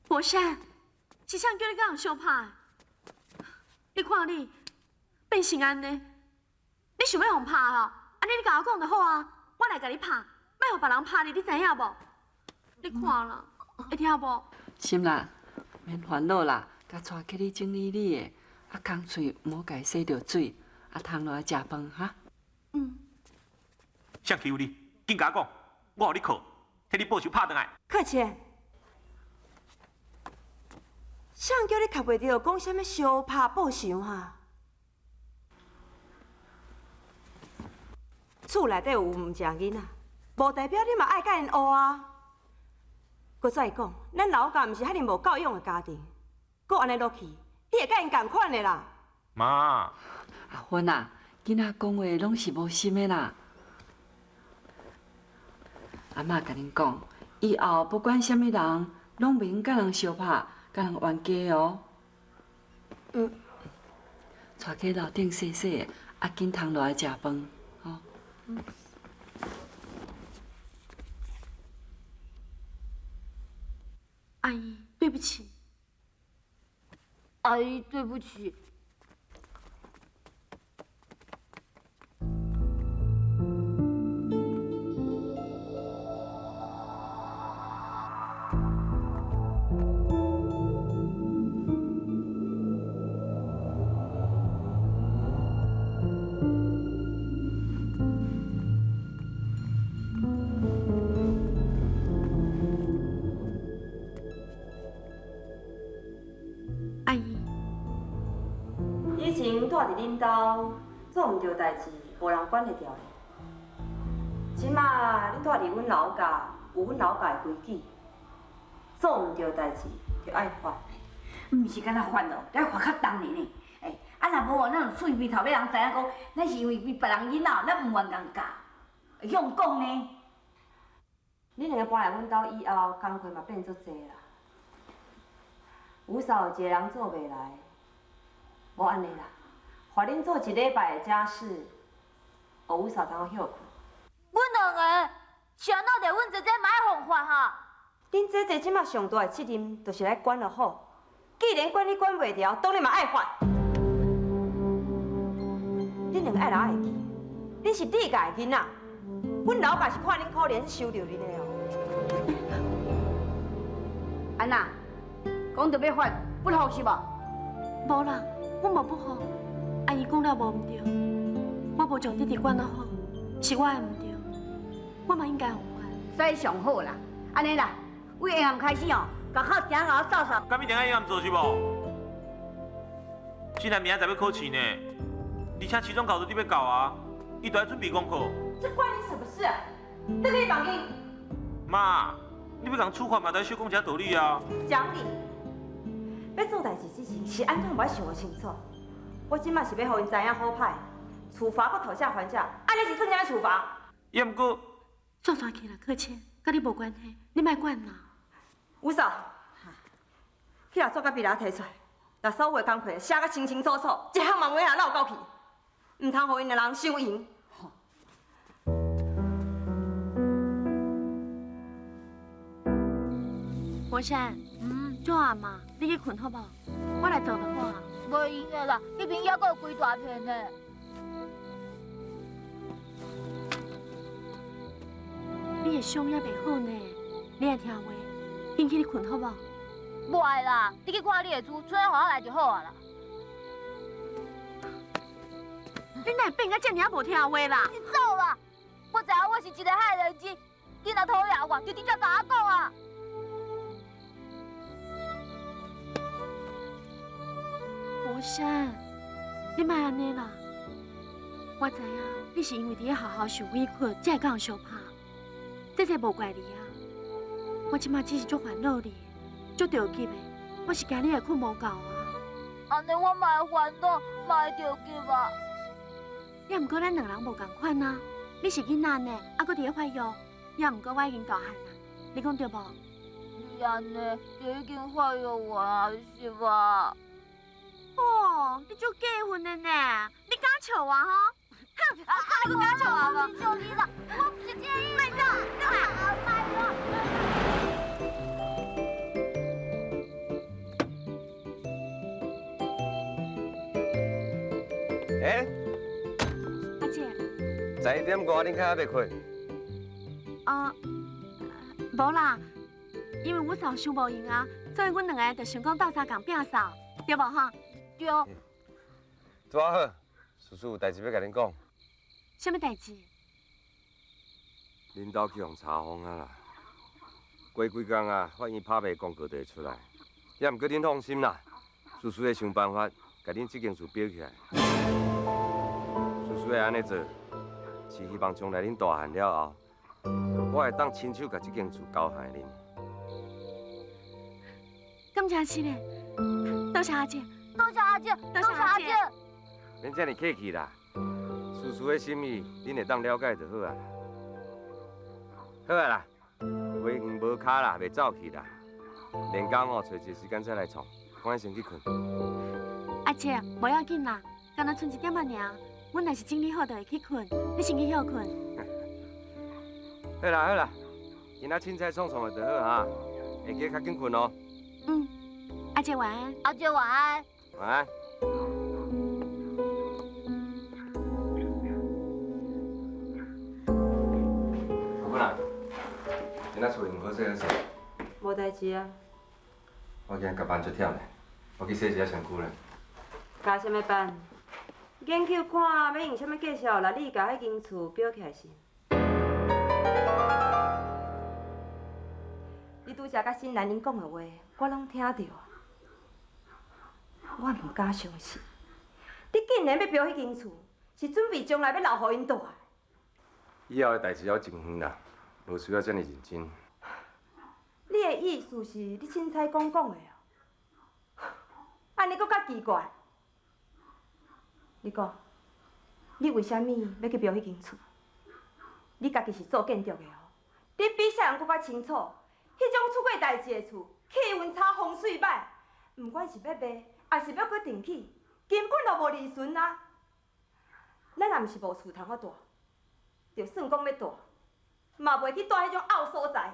博山，是啥人叫你佮人相拍？你看你变成按呢，你想欲予人拍吼？按呢你共我讲就好啊。我來共你拍，莫予別人拍你，你知影無？你看啦，會聽無？心蘭，免煩惱啦，共帶去你整理你的，啊，空喙毋好共伊洗著水，啊，通落來食飯哈。嗯。誰欺負你？緊共我講，我予你靠，替你報仇拍轉來。客氣。誰叫你磕袂著，講啥物相拍報仇哈？厝內底有毋正囡仔，無代表你嘛愛佮𪜶學啊。閣再講，咱老家毋是遐爾無教養的家庭，閣按呢落去，你會佮𪜶仝款的啦。媽，阿芬啊，囡仔講話攏是無心的啦。阿嬤共恁講，以後不管啥物人，攏袂用佮人相拍，佮人冤家哦。嗯。帶去樓頂洗洗，啊，緊通落來食飯，吼。嗯。阿姨，對不起。阿姨，對不起。阿姨，以前住佇恁兜，做毋對代誌，無人管會著的。這馬恁住佇阮老家，有阮老家的規矩，做毋對代誌就愛罰。毋是干焦罰哦，愛罰較重的呢。欸，啊若無哦，咱喙鼻頭尾人知影講，咱是因為別人囡仔，咱毋願共教，會曉講呢。恁兩個搬來阮兜以後，工課嘛變足濟啦。有嫂一個人做袂來，無按呢啦，予恁做一禮拜的家事，予有嫂通歇睏。阮兩个是按怎著阮姐姐嘛愛予罰哈？恁姐姐這馬上大的責任，就是來管就好。既然管你管袂牢，當然嘛愛罰。恁兩個愛留愛記，恁是你家的囡仔，阮老爸是看恁可憐收著恁的哦。安那？講著欲罰，不服是無？無啦，阮無不服。阿姨講了無毋對，我無將弟弟管得好，是我的毋對，我嘛應該予罰。所以上好啦，按呢啦，為下暗開始哦，共口埕共我掃掃。敢一定愛按做是無？新來明仔載欲考試呢，而且期中考都你欲教啊，伊著愛準備功課。這關你什麼事啊？轉去房間。媽，你欲共處罰嘛，著愛小講一下道理啊。講理。欲做代誌之前，是按怎無愛想清楚？我這馬是欲予𪜶知影好歹，處罰閣討價還價，按呢是算啥物處罰？也毋過，煞煞去啦，客氣，佮你無關係，你莫管啦。有嫂，去把紙佮筆來提出來，把所有的工課寫甲清清楚楚，一項嘛袂通漏到去，毋通予𪜶的人收閒。博山，做阿嘛，你去睏好無？我來做就好啊。袂用的啦，彼邊猶閣有規大片呢。你的傷猶袂好呢，你愛聽話，緊去你睏好無？無愛啦，你去看你的書，剩予我來就好啊啦。你哪會變甲這爾無聽話啦？你走啦！我知影我是一个害人精，你若討厭我，就直接共我講啊！博山，你莫按呢啦！我知影你是因為佇咧學校受委屈，才會佮人相拍，這無怪你啊。我這馬只是足煩惱你，足著急的，我是驚你會睏無夠啊。按呢我嘛會煩惱，嘛會著急啊。也毋過咱兩人無仝款啊，你是囡仔呢，猶閣佇咧發育，也毋過我已經大漢啊，你講對無？你按呢就已經發育完啊，是吧？哦，你足過分的呢！你敢笑我吼？哼，我看你閣敢笑我無？我笑你啦，我毋是這意思。莫走，轉來。欸？阿姐。11点外，恁较犹未睏？啊，無啦，因為五嫂傷無閒啊，所以阮兩个就想講鬥相共摒掃，對無吼？對。拄仔好，叔叔有代誌欲共恁講。啥物代誌？恁兜去予查封啊啦！過幾工啊，法院拍賣公告就會出來。也毋過恁放心啦，叔叔會想辦法，共恁這間厝裱起來。叔叔會按呢做，是希望將來恁大漢了後，我會當親手共這間厝交還恁。敢真是咧？多謝阿姐，多謝阿姐，多謝阿姐。免遮爾客氣啦，叔叔的心意，恁會當了解就好啊。好啊啦，袂遠無跤啦，袂走去啦。連工哦，揣一个時間再來創，趕緊先去睏。阿姐，無要緊啦，敢若賰一點仔爾，阮若是整理好就會去睏，你先去歇睏。好啦好啦，今仔凊彩創創的就好哈，會記得較緊睏哦。嗯，阿姐晚安。阿姐晚安。晚安。阿芬啊，今仔厝里毋好勢好勢。無代誌啊。我今日加班足忝的，我去洗一下身軀咧。加啥物班？研究看欲用啥物计数來你共彼間厝裱起來是？你拄才佮新蘭𪜶講的話，我攏聽著啊。我毋敢相信，你竟然欲裱彼間厝，是準備將來欲留予𪜶蹛？以後的代誌猶真遠啦，無需要遮爾認真。你的意思是你凊彩講講的哦？按呢閣較奇怪。你講，你為啥物欲去裱彼間厝？你家己是做建築的哦，你比啥人閣較清楚？彼種出過代誌的厝，氣溫差、風水歹，毋管是欲賣，抑是欲閣重起，根本就無利潤啊！咱也毋是無厝通好蹛，就算講欲蹛，嘛袂去蹛彼種漚所在。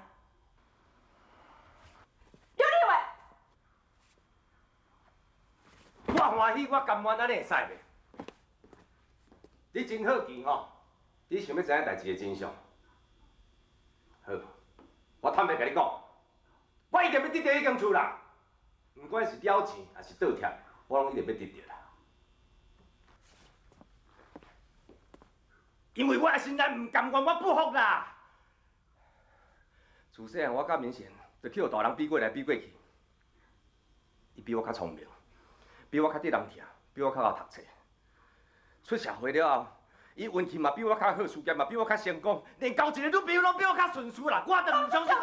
劉立偉，我歡喜，我甘願，按呢會使袂？你真好奇吼，你想欲知影代誌的真相？好，我坦白共你講，我一定欲得著彼間厝啦。毋管是了錢抑是倒貼，我攏一定欲得著啦。因為我的心內毋甘願，我不服啦。自細漢我佮明賢，就去予大人比過來比過去。伊比我較聰明，比我較得人疼，比我較𠢕讀冊。出社會了後，伊運氣嘛比我較好，事業嘛比我較成功，連交一個女朋友攏比我較順遂啦。我就毋相信。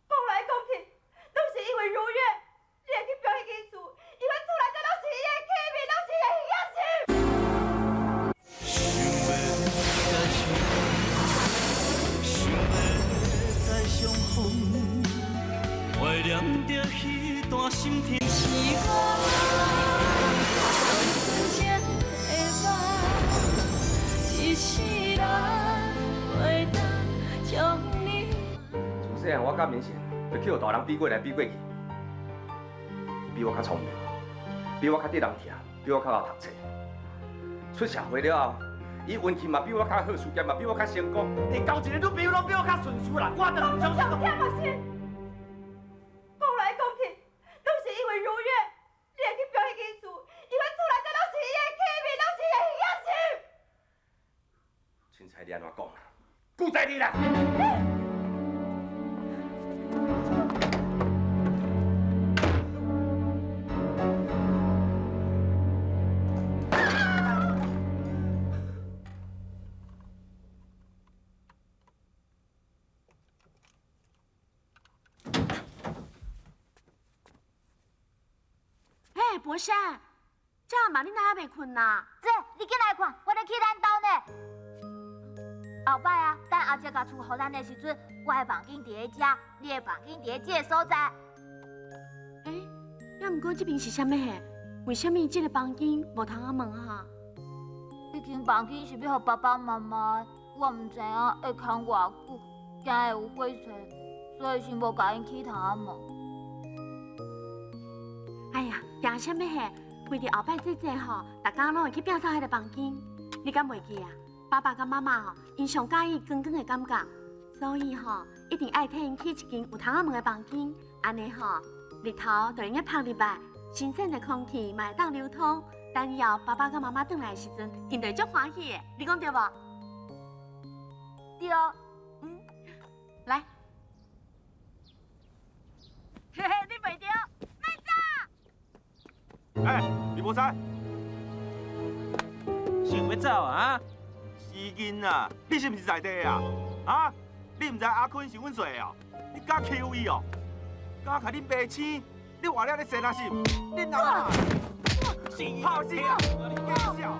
講來講去，攏是因為如月，你會去裱彼間厝，因為厝內底攏是伊的氣味，攏是伊的形象。想欲再相逢，懷念著彼段心疼。是我對情的夢，一世人袂當將你。自細漢我佮明賢，就去予大人比過來比過去。比我較聰明，比我較得人疼，比我較𠢕讀冊。出社會了後，伊運氣嘛比我較好，事業嘛比我較成功，連交一個女朋友攏比我較順遂啦。我就毋相信。講來講去，攏是因為如月，你會去裱彼間厝，因為厝內底攏是伊的氣味，攏是伊的形象。凊彩你按怎講啦？久在你啦！嘿，博山，這嘛你哪還袂睏啊？姐，你緊來看，我咧去咱兜呢。後擺啊，等阿姐共厝予咱的時陣，我的房間佇咧遮，你的房間佇咧這个所在。欸，也毋過這邊是啥物嘿？為啥物這个房間無窗仔門啊？彼間房間是欲予爸爸媽媽的，我毋知影會囥偌久，驚會有火災，所以先無共𪜶起窗仔門。哎呀，驚啥物嘿？為著後擺這這吼，逐家攏會去摒掃彼个房間，你敢袂記啊？爸爸佮妈妈吼，𪜶上佮意光光的感觉，所以吼，一定爱替𪜶起一间有窗仔门的房间，按呢吼，日头就会用曝入来，新鲜的空气嘛会当流通。等以后爸爸佮妈妈转来的时阵，𪜶就会足欢喜的，你讲对无？对。嗯，来。嘿嘿，你袂著，莫走！哎，李柏山，想欲走啊？死囡仔，你是毋是在地啊？啊？你毋知阿坤是阮细的哦？你敢欺负伊哦？敢共恁爸生？你活了咧生啊是？恁阿妈炮死啊！假笑，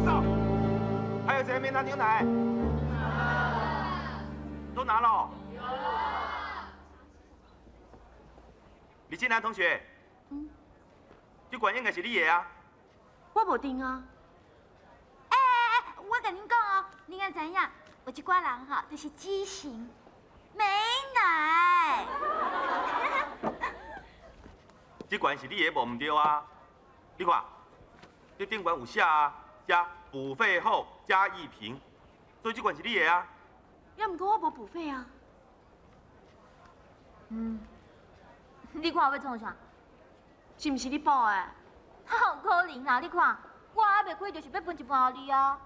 走！还有谁没拿牛奶？都拿了。李金兰同学，这罐应该是你的啊。我无订啊。欸欸欸，我共恁讲哦，你敢知影？有一寡人吼，就是畸形，没奶。这罐是你的无毋对啊？你看，这顶悬有写啊，加补费后加一瓶，所以这罐是你的啊。也毋过我无补费啊。嗯，你看我欲创啥？是毋是你补的？哪有可能啦！你看，我还袂开，就是欲分一半予你啊。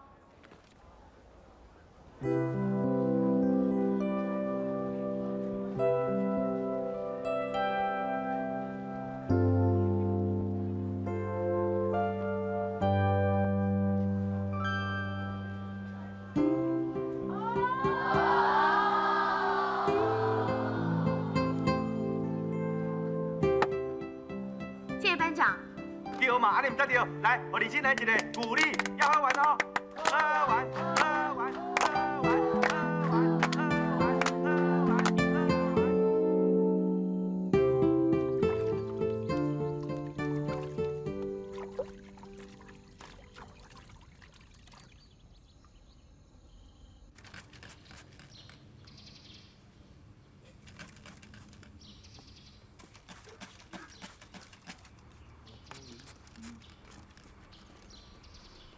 谢谢班长。对嘛，按呢毋才对。来，予李新来一个鼓励，要喝完哦，喝完，喝完，喝完，喝完，喝完，喝完。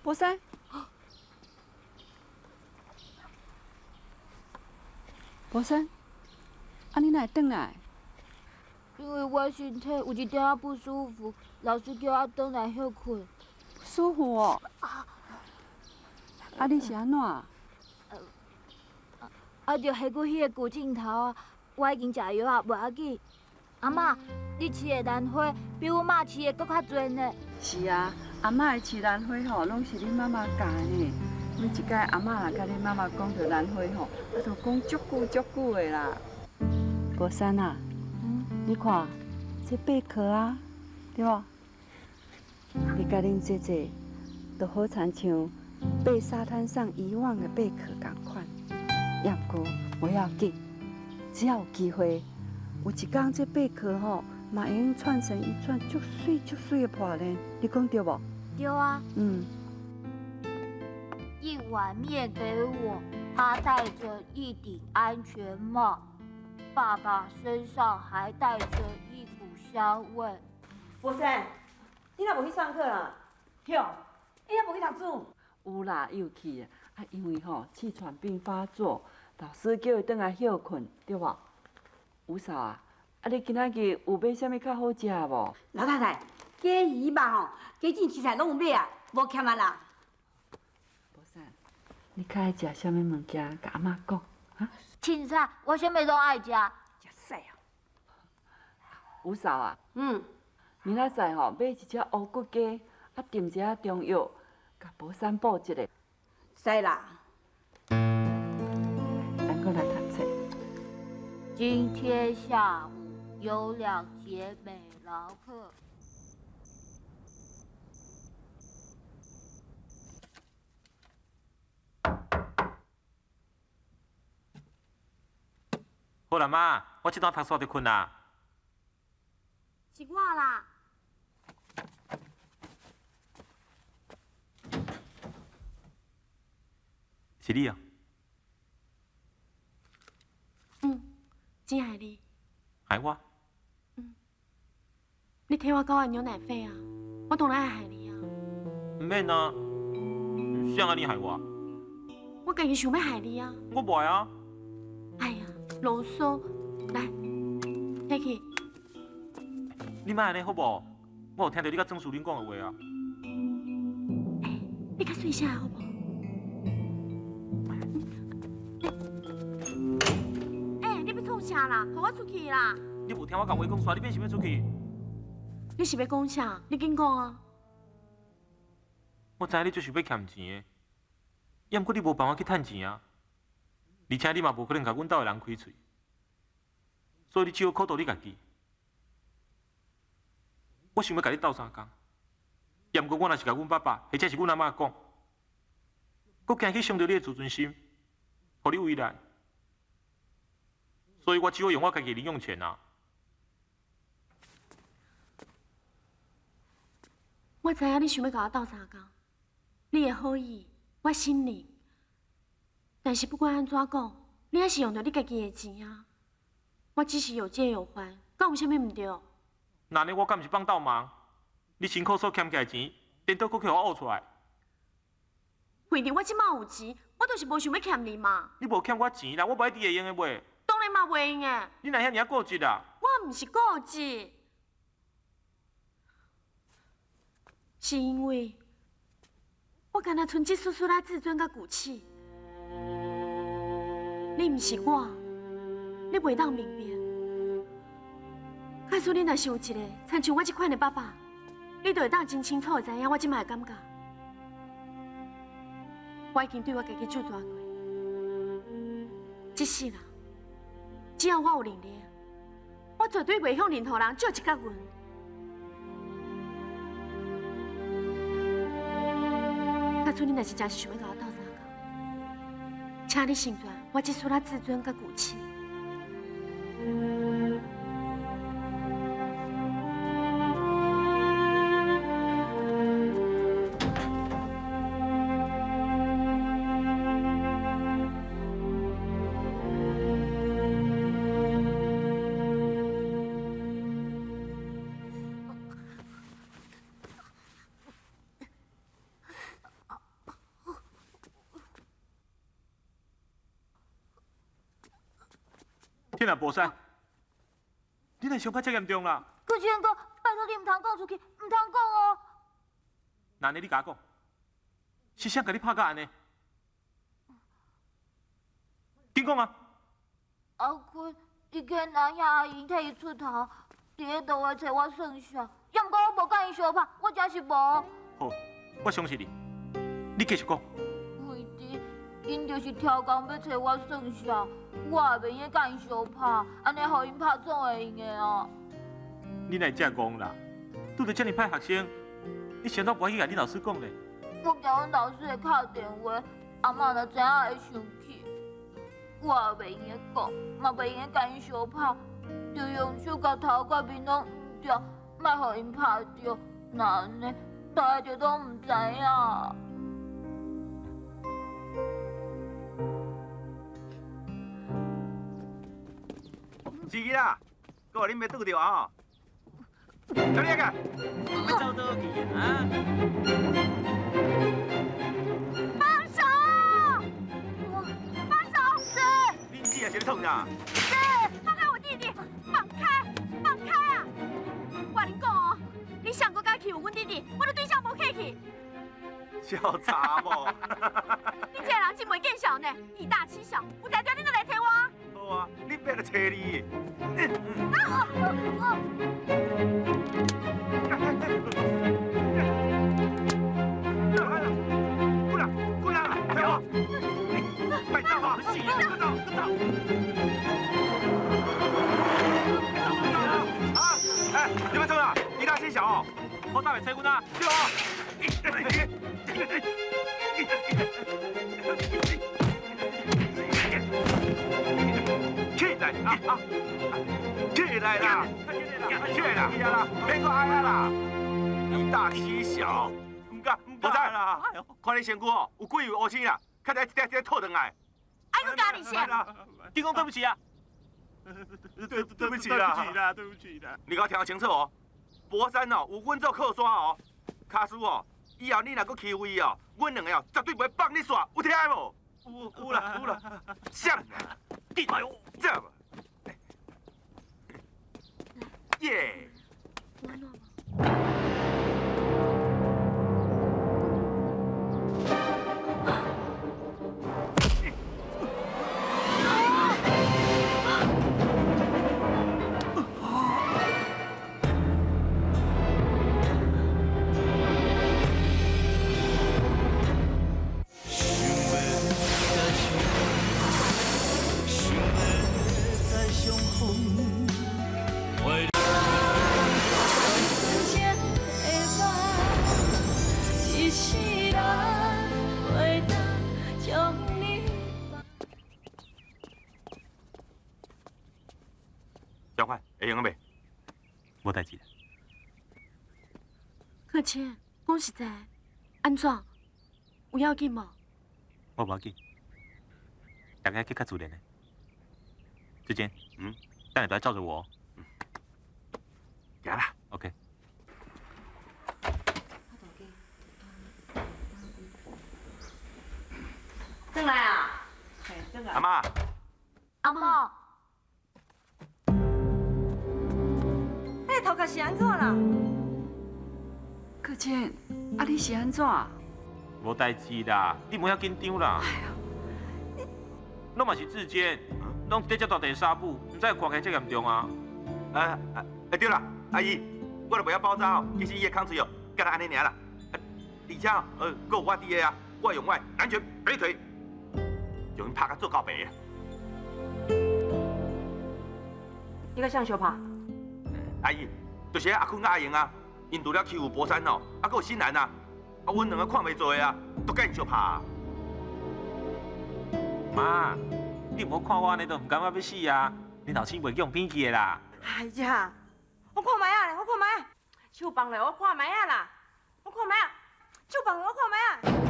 柏山，柏山，啊你哪会转来？因为我身体有一点仔不舒服，老师叫我转来歇睏。不舒服哦？啊你是按怎？啊，就下过彼个旧镜头啊，我已经食药啊，无要紧。阿嬷，你饲的兰花比阮妈饲的阁较济呢。是啊，阿嬷的饲兰花吼，拢是恁妈妈教的呢。每一摆阿嬷若佮恁妈妈讲著兰花吼，啊，就讲足久足久的啦。柏山啊，你看这贝壳啊，对无？你佮恁姐姐都好亲像被沙滩上遗忘的贝壳仝款。也毋过无要紧，只要有机会，有一天这贝壳吼，嘛会用串成一串足媠足媠的破链，你讲对无？对啊。嗯。一碗面给我，他戴着一顶安全帽，爸爸身上还带着一股香味。柏山，你哪无去上课啦？哟，伊犹无去读书？有啦，伊有去啊，啊，因为吼气喘病发作，老师叫伊转来歇睏，对无？吴嫂啊，啊你今仔日有买啥物较好食无？老太太，鸡鱼肉吼，鸡胗青菜拢有买啊，无欠啊啦。柏山，你较爱食啥物物件？共阿嬷讲，哈？凊彩，我啥物拢爱食。食屎啊！吴嫂啊，明仔载吼买一只乌骨鸡，啊炖一下中药，共柏山补一下。使啦。来，过来读册。今天下午有2节美劳课。好啦，妈，我这段读书就睏啦。是我啦。是你哦。嗯，真爱你。害我？嗯。你提我9万牛奶费啊，我当然爱害你啊。毋免啊，谁按呢害我？我家己想欲害你啊！我袂啊！哎呀，啰嗦，来，提去。你莫按呢好无？我有听著你佮曾淑玲讲的话啊。欸，你较细声好无？欸，你欲创啥啦？予我出去啦！你无听我共话讲煞，你免想欲出去？你是欲讲啥？你紧讲啊！我知影你就是欲欠钱的，也毋过你无办法去趁钱啊，而且你嘛无可能共阮兜的人开喙，所以你只好苦度你家己。我想欲共你斗相共，也毋过我若是共阮爸爸或者是阮阿嬷讲，阁惊去伤著你的自尊心，予你为难，所以我只好用我家己的零用钱啊。我知影你想欲共我斗相共。你的好意，我信任。但是不管按怎讲，你还是用著你家己的钱啊。我只是有借有还，敢有啥物毋对？那按呢，我敢毋是帮倒忙？你辛苦所俭起来的钱，颠倒阁去予我挖出来。反正我这马有钱，我就是无想欲欠你嘛。你无欠我钱啦，我无一定会用的袂？当然嘛袂用的。你哪遐尔固执啊？我毋是固执，是因为我敢若賰这丝丝仔自尊佮骨气。你毋是我，你袂当明白。假使你若是有一个亲像我这款的爸爸，你就会当真清楚的知影我这马的感觉。我已经对我家己咒诅过，这世人，只要我有能力，我绝对袂向任何人借一角银。假使你若是真是想欲共我斗相共，请你成全我这丝仔自尊佮骨气。天啊，博山，你哪伤较遮严重啦？柯志远哥，拜托你毋通讲出去，毋通讲哦。那按呢你共我讲，是谁共你拍甲按呢？紧讲啊！阿坤，伊见阿兄阿姨替伊出头，伫咧路下揣我算数，也毋过我无佮𪜶相拍，我真是无。好，我相信你，你继续讲。惠弟，𪜶就是超工欲揣我算数。我也袂用佮𪜶相拍，按呢予𪜶拍总会用的哦。你哪会遮戆啦？拄著遮尔歹学生，你是按怎无爱去共恁老师讲咧？我惊阮老师会敲电话，阿嬷若知影会生气。我也袂用得讲，嘛袂用得共𪜶相拍，就用手共头佮面拢捂著，莫予𪜶拍著。若按呢，大家就拢毋知影。司机啦，阁予恁欲拄著啊！吼，叫你个，欲走佗去啊？放手！放手！是。恁姊也是咧创啥？是，放开我弟弟！放开！放开啊！我共你讲哦，你上阁敢欺负阮弟弟，我就对啥无客气。小查某。你这个人真袂见笑呢，以大欺小，有才调你就来揣我。好啊，你别来揣你。过来，过来，快走！快走啊！死啊！快走，快走！啊！哎，你欲创啥？以大欺小，我当会揣阮啊？对啊。起来啊啊！起来啦！起来啦！别阁爱啊啦！以大欺小，毋敢毋敢啦！看你身躯哦，有几位乌青啦，看来一点一点吐转来。哎，阁加你先。你讲对不起啊！对不起啦！对不起啦！你给我听清楚哦，博山哦，有阮做靠山哦，卡输哦，以後你若閣欺負伊哦，阮兩个哦絕對袂放你煞，有聽無？有有啦有啦，啥？緊，走。耶！小快，會用啊未？無代誌。客謙，講實在，按怎？有要緊無？我無要緊，大家去較自然的。志堅，但你不要罩著我哦。行啦，OK。轉來啊！阿媽。阿媽。你頭殼是按怎啦？克謙，啊你是按怎？無代誌啦，你莫遐緊張啦。攏嘛是志堅，攏佇遮大地紗布，毋知看起來遮嚴重啊。對啦，阿姨，我都袂曉包紮哦，其實伊的空喙哦，敢若按呢爾啦。而且哦，閣有我佇个啊，我用我的南拳北腿，將𪜶拍甲做狗白。你佮誰相拍？阿姨，就是彼阿坤佮阿英啊，𪜶除了欺負博山哦，啊，閣有新蘭啊，啊，阮兩个看袂做的啊，都共𪜶相拍。媽，你毋好看我按呢，都毋感覺欲死啊！恁後生袂叫予騙去的啦。哎呀，我看覓仔咧，我看覓仔，手放落，我看覓仔啦，我看覓仔，手放落，我看覓仔。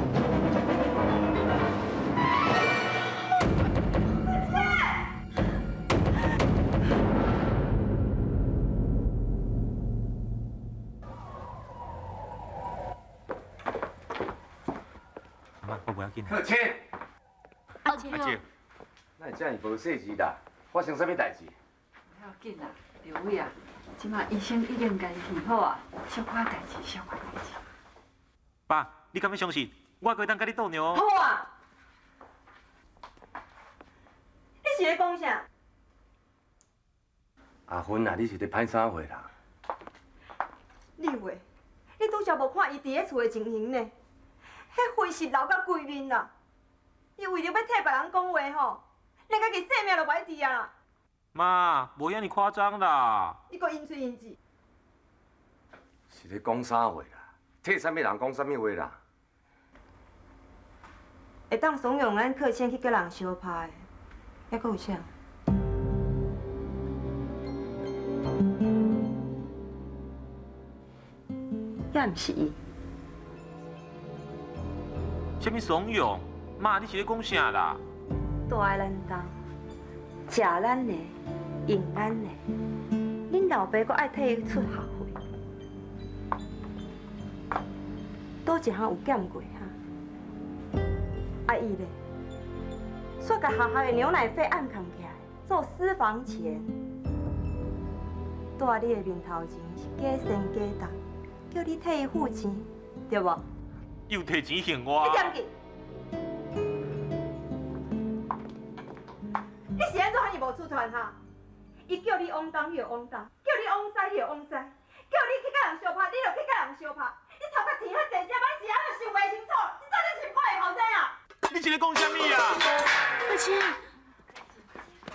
阿媽，我無要緊。克謙，阿姐，阿姐，哪會遮爾無細緻啦？發生啥物代誌？無要緊啦，劉偉啊，這馬醫生已經共伊治好啊，小可代誌，小可代誌。爸，你敢欲相信？我閣會當佮你鬥牛。好啊！你是咧講啥？阿芬啊，你是咧歹啥話啦？你話，你拄才無看伊佇咧厝的情形呢？彼血是流甲規面啦！伊為著欲替別人講話吼，連家己性命都無愛佇啊啦！媽，無遐爾誇張啦！你閣陰喙陰舌。是咧講啥話啦？替啥物人講啥物話啦？會當慫恿咱克謙去佮人相拍的，猶閣有啥？也毋是伊。啥物慫恿？媽，你是咧講啥啦？住佇咱兜，食咱的，用咱的，恁老爸閣愛替伊出學費，佗一項有減過哈？啊伊咧，煞共學校的牛奶費暗藏起來，做私房錢。蹛你的面頭前是假仙假道，叫你替伊付錢，對無？又提錢還我。你踮去！你是按怎遐爾無出團哈？伊叫你往東，你就往東；叫你往西，你就往西；叫你去佮人相拍，你就去佮人相拍。你頭殼甜遐濟，這擺是按怎想袂清楚？你到底是毋我的後生啊？你是咧講啥物啊？克謙，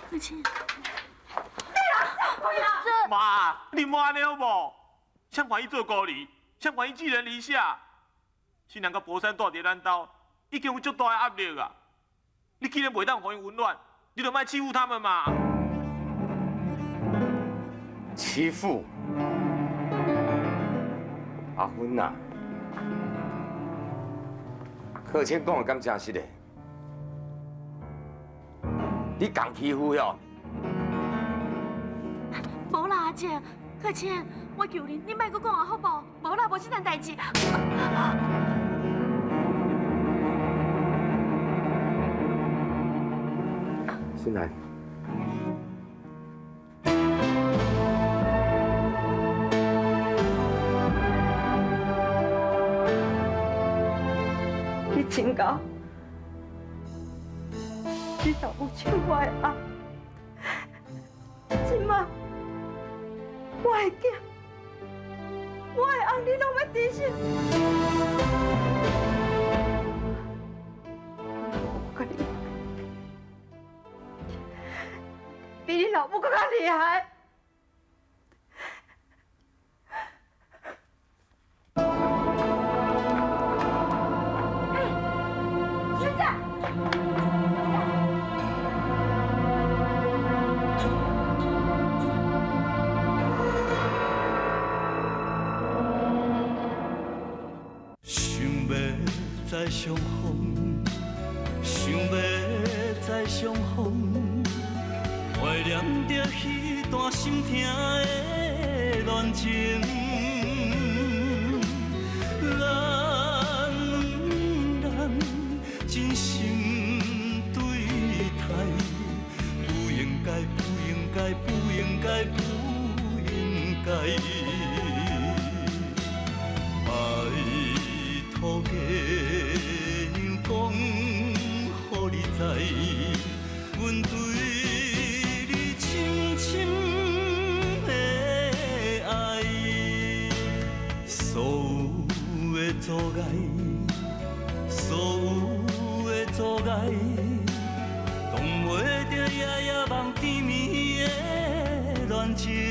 克謙，你人笑屁啦！媽，你莫按呢好無？誰願意做孤兒？誰願意寄人籬下？新人佮博山住佇咱兜，已經有足大的壓力啊！你既然袂當予𪜶溫暖，你就莫欺負他們嘛！欺負？阿芬啊，克謙講的敢真實的？你共欺負喲？無啦，阿姐，克谦，我求恁，你莫阁讲啊，好无？无啦，无这件代志。新兰。你真𠢕，你老母抢我的爱，这摆我的囝，我的翁，你拢欲珍惜。我佮你比你老母阁较厉害。想欲再相逢，想欲再相逢，怀念著彼段心疼的恋情。咱两人真心对待，不应该，不应该，不应该，不应该。拜托月亮讲予你知，阮对你深深的爱，所有的阻碍，所有的阻碍，挡袂住夜夜梦甜蜜的恋情。